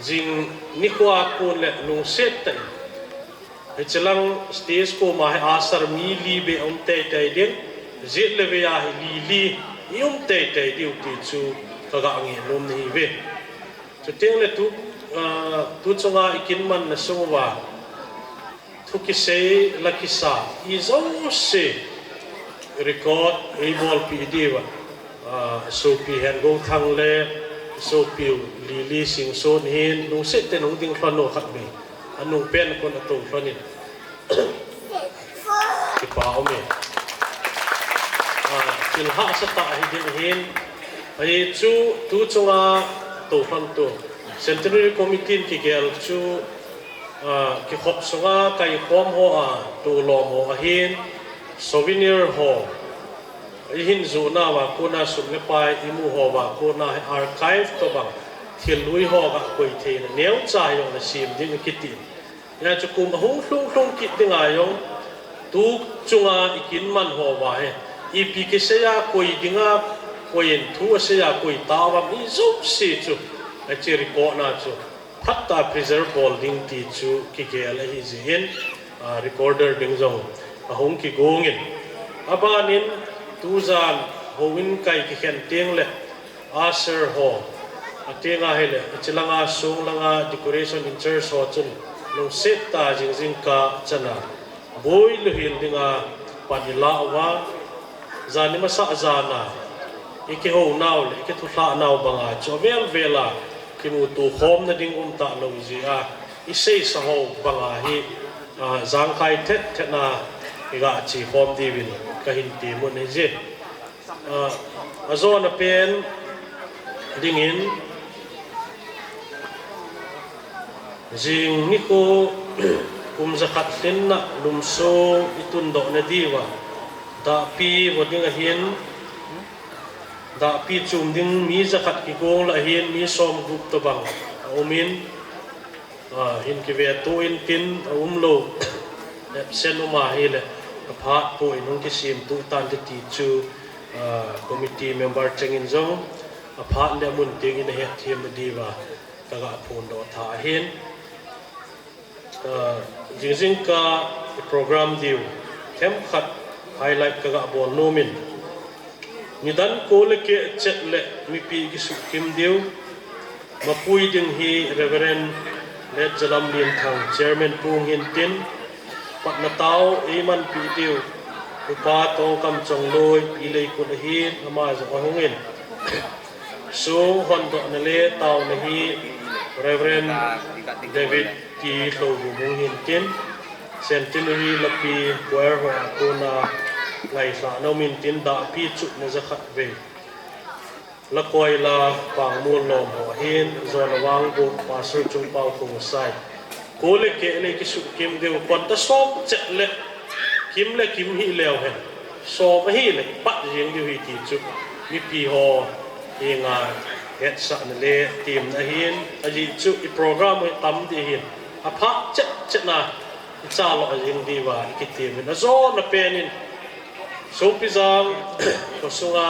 jing nikho a kon le lungset tah in, hiche lang stage koma hi usher mi li beh um teitei ding, jet le vei a hi li li i um teitei diu ti chu kaga ngeh nom nahi uve. Chuteng le tu, ah, tu chunga i kin manna sung uva thu kisei la kisa i jouse record ei bolpeh diuva, ah, sopi Hengouthang le sopiu Lily Singson hin lungset tah in hung ding lhon u khatvei, anung pen kon atou lhon in, kipa um e. Ah, thil hahsa tah ahi ding ahin, ajeh chu tu chunga tou lhon tu Centenary Committee in kigel chu, ah, kikhop sunga kaikhom ho a tolom ho ahin, souvenir ho, i hin joh nauva kona sum le pai i mu houva kona hi archive tobang thil lui ho ga koi theina neocha jong na sem ding akiti. Hijeh chun kum ahung lhung lhung kit dinga jong tu chunga i kin man houva hi ipi kisei a koi dinga, koi in thu asei a koi tah uvam i jouse chu hiche record na chu phatah a preserve bol ding ti chu kigel ahi jeh in, ah, recorder ding jong ahung kigong in. Aban in tujan houin kai kikhen teng le usher ho, ateng ahile hiche langa sung langa decoration in charge ho chun lungset tah a jing jingkah chan a boi louhel dinga pan i lah uva, jan i masa jan a i kihou nau le i kithuhlhah nau banga chu avel vel a kimuto khomna ding um talou jeh a i seisa ho banga hi, ah, jangkhai thet thet na i ga che khom diuvin kahin temun ahi je. Ah, ajona pen dingin, jing nikho kum jakhat lhinna lum song i tundoh na diuva dahpi vo ding ahin, dahpi chum ding mi jakhat kigong lah ahin mi somgup tobang aum in, ah, hin kiveto intin aum lou, absent um ahile aphat poi in hung kisemto tante ti chu, ah, committee member chengin jong aphat le amun tengin ahetthem na diuva kaga phondoh tha ahin. Ah, jing jingkah i program diu themkhat highlight kaga bol nom in, nidan ko le keh chet le mipi kisuhkim diu mapui ding hi Reverend Let Jalam Lienthang, Chairman pu hung hintin, patna tao eimanpi diu Upa Tongkam Chongloi, Pi Leikut ahin, ama jong ahung in. Song hondohna le taona hi Reverend David T Lhouvum hung hintin, Centenary lapi choir ho a kona ngailhahna um intin, dahpi chupna jakhat vei. Lakoila Pangmol lom ho ahin, jona Vangboh, Pastor Chungpao Khongsai. Ko le keh le kisuhkim diu, konta som chet le kim le kim hileu hen, som ahile pat jeng diu ahi ti chu mipi ho henga hetsahna le temna ahin, ajeh chu i program hi tam ding ahin, aphat chet chet na i chalhah jeng diuva i kitem in, ajona pen in Songpijang khosunga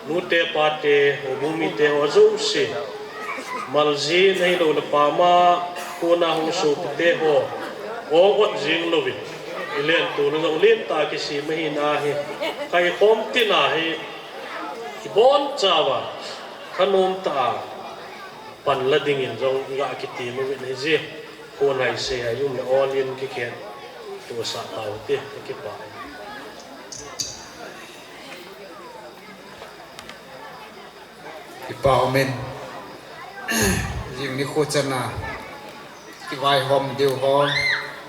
nute pate, houbung mite ho jouse, Maljin ahilou le Pama kona hung sopite ho, ong ot jeng louvin, i lentona jong lentah a kisem ahina hi, kaikhom tina hi ibonchauva thanom tah a panla dingin jong iga kitem uvin ahije. Khonhai seihai um le ol in kikhettohsah taute, kakipah e. Kipa umin. Jing nikho chana kivaihom diu ho,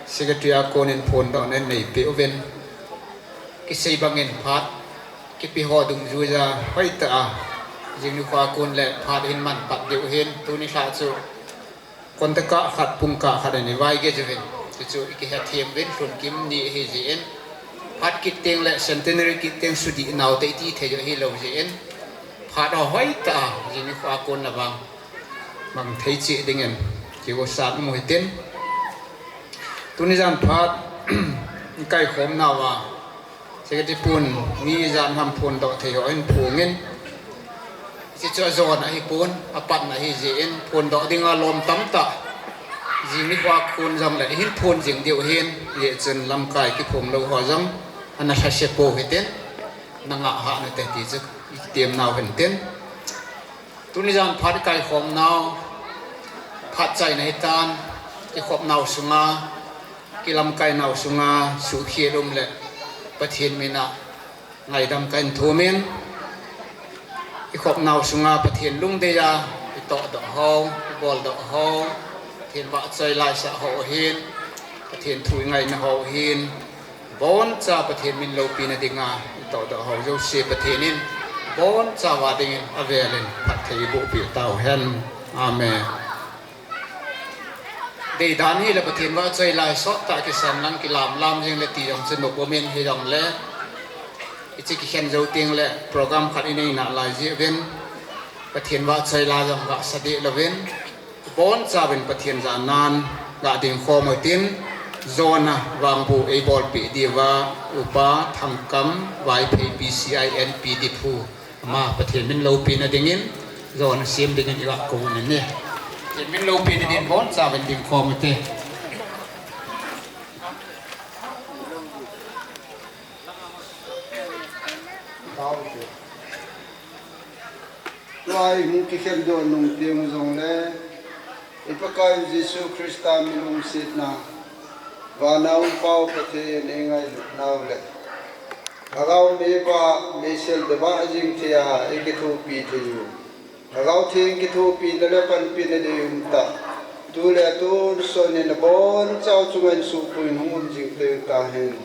Secretary a konin phondohna neipeh uvin. Kisei bangin phat kipe ho dungjuiya hoitah a jing nikho a kon le phat hin manpat diu ahin, tuni lhah chu konta kah khat pung kah khat in ivaigei uvin, chuchu ikihethem uvin, lhunkim ni ahijeh in. Phat kit teng le centenary kit teng sudih nau te iti thei jo hi lo jeh in. Phat ho hoi ta, jing ni kho a kon na vang. Mang thei chi ding in. Ki go sa mu hitin. Tuni jan phat, kai khom nau a. Secretary pun, ni jan ham phun do thei ho in phung in. Hichu a jon ahi pon, a patna ahi jeh in, phun doh dinga lom tam tah. Jing ni kho a kon jong le, hin phun jing diu hin, jeh chun lamkai kiphum lou ho jong, ana lhase pou hitin, na ngah hah nate ti chu, i tem nau hintin. Tuni jan phat i kai khom nau, phat chaina hitan, i khop nau sunga, ki lamkai nau sunga, suhkhel um le, Pathen mina, ngaidam kahin thum in, i khop nau sunga Pathen lungdei a, i toh doh ho, i bol doh ho, Pathen vahchoi laisah ho hin, Pathen thu i ngaina ho hin, boncha Pathen min loupina dinga, i toh doh ho jouse Pathen in, boncha va dingin, avel in, phatthei boh peh tau hen. Amen. Deidan hi le Pathen vahchoi lai sot tah kisan lang kilam lam jing le ti jong chu nop um in hi jong le. Hiche kikhen jou teng le program khat i nei nalai jeh uvin. Pathen vahchoi la jong vahsa deh louvin. Boncha uvin Pathen jahnan ga ding khom utin. Jona vangbu ei bolpeh diuva Upa Thangkam Vaiphei P C I N P Diphu. Ama Pathen min loupina dingin, jona sem dingin i ga kou in ahi. Pathen min loupina dingin boncha uvin ding khom ute. Tua i hung kikhen doh nung teng jong le, i Pakai Jesu Christa mi lungsetna, vana um Pau Pathen i ngailut nau le, Lhagao meiva, meisel deba jing thei a, i kithopi thei u. Lhagao Theng kithopina le panpina dei um ta. Tu le tun son in abonchau chunga insung pui hung um jing thei u tahen.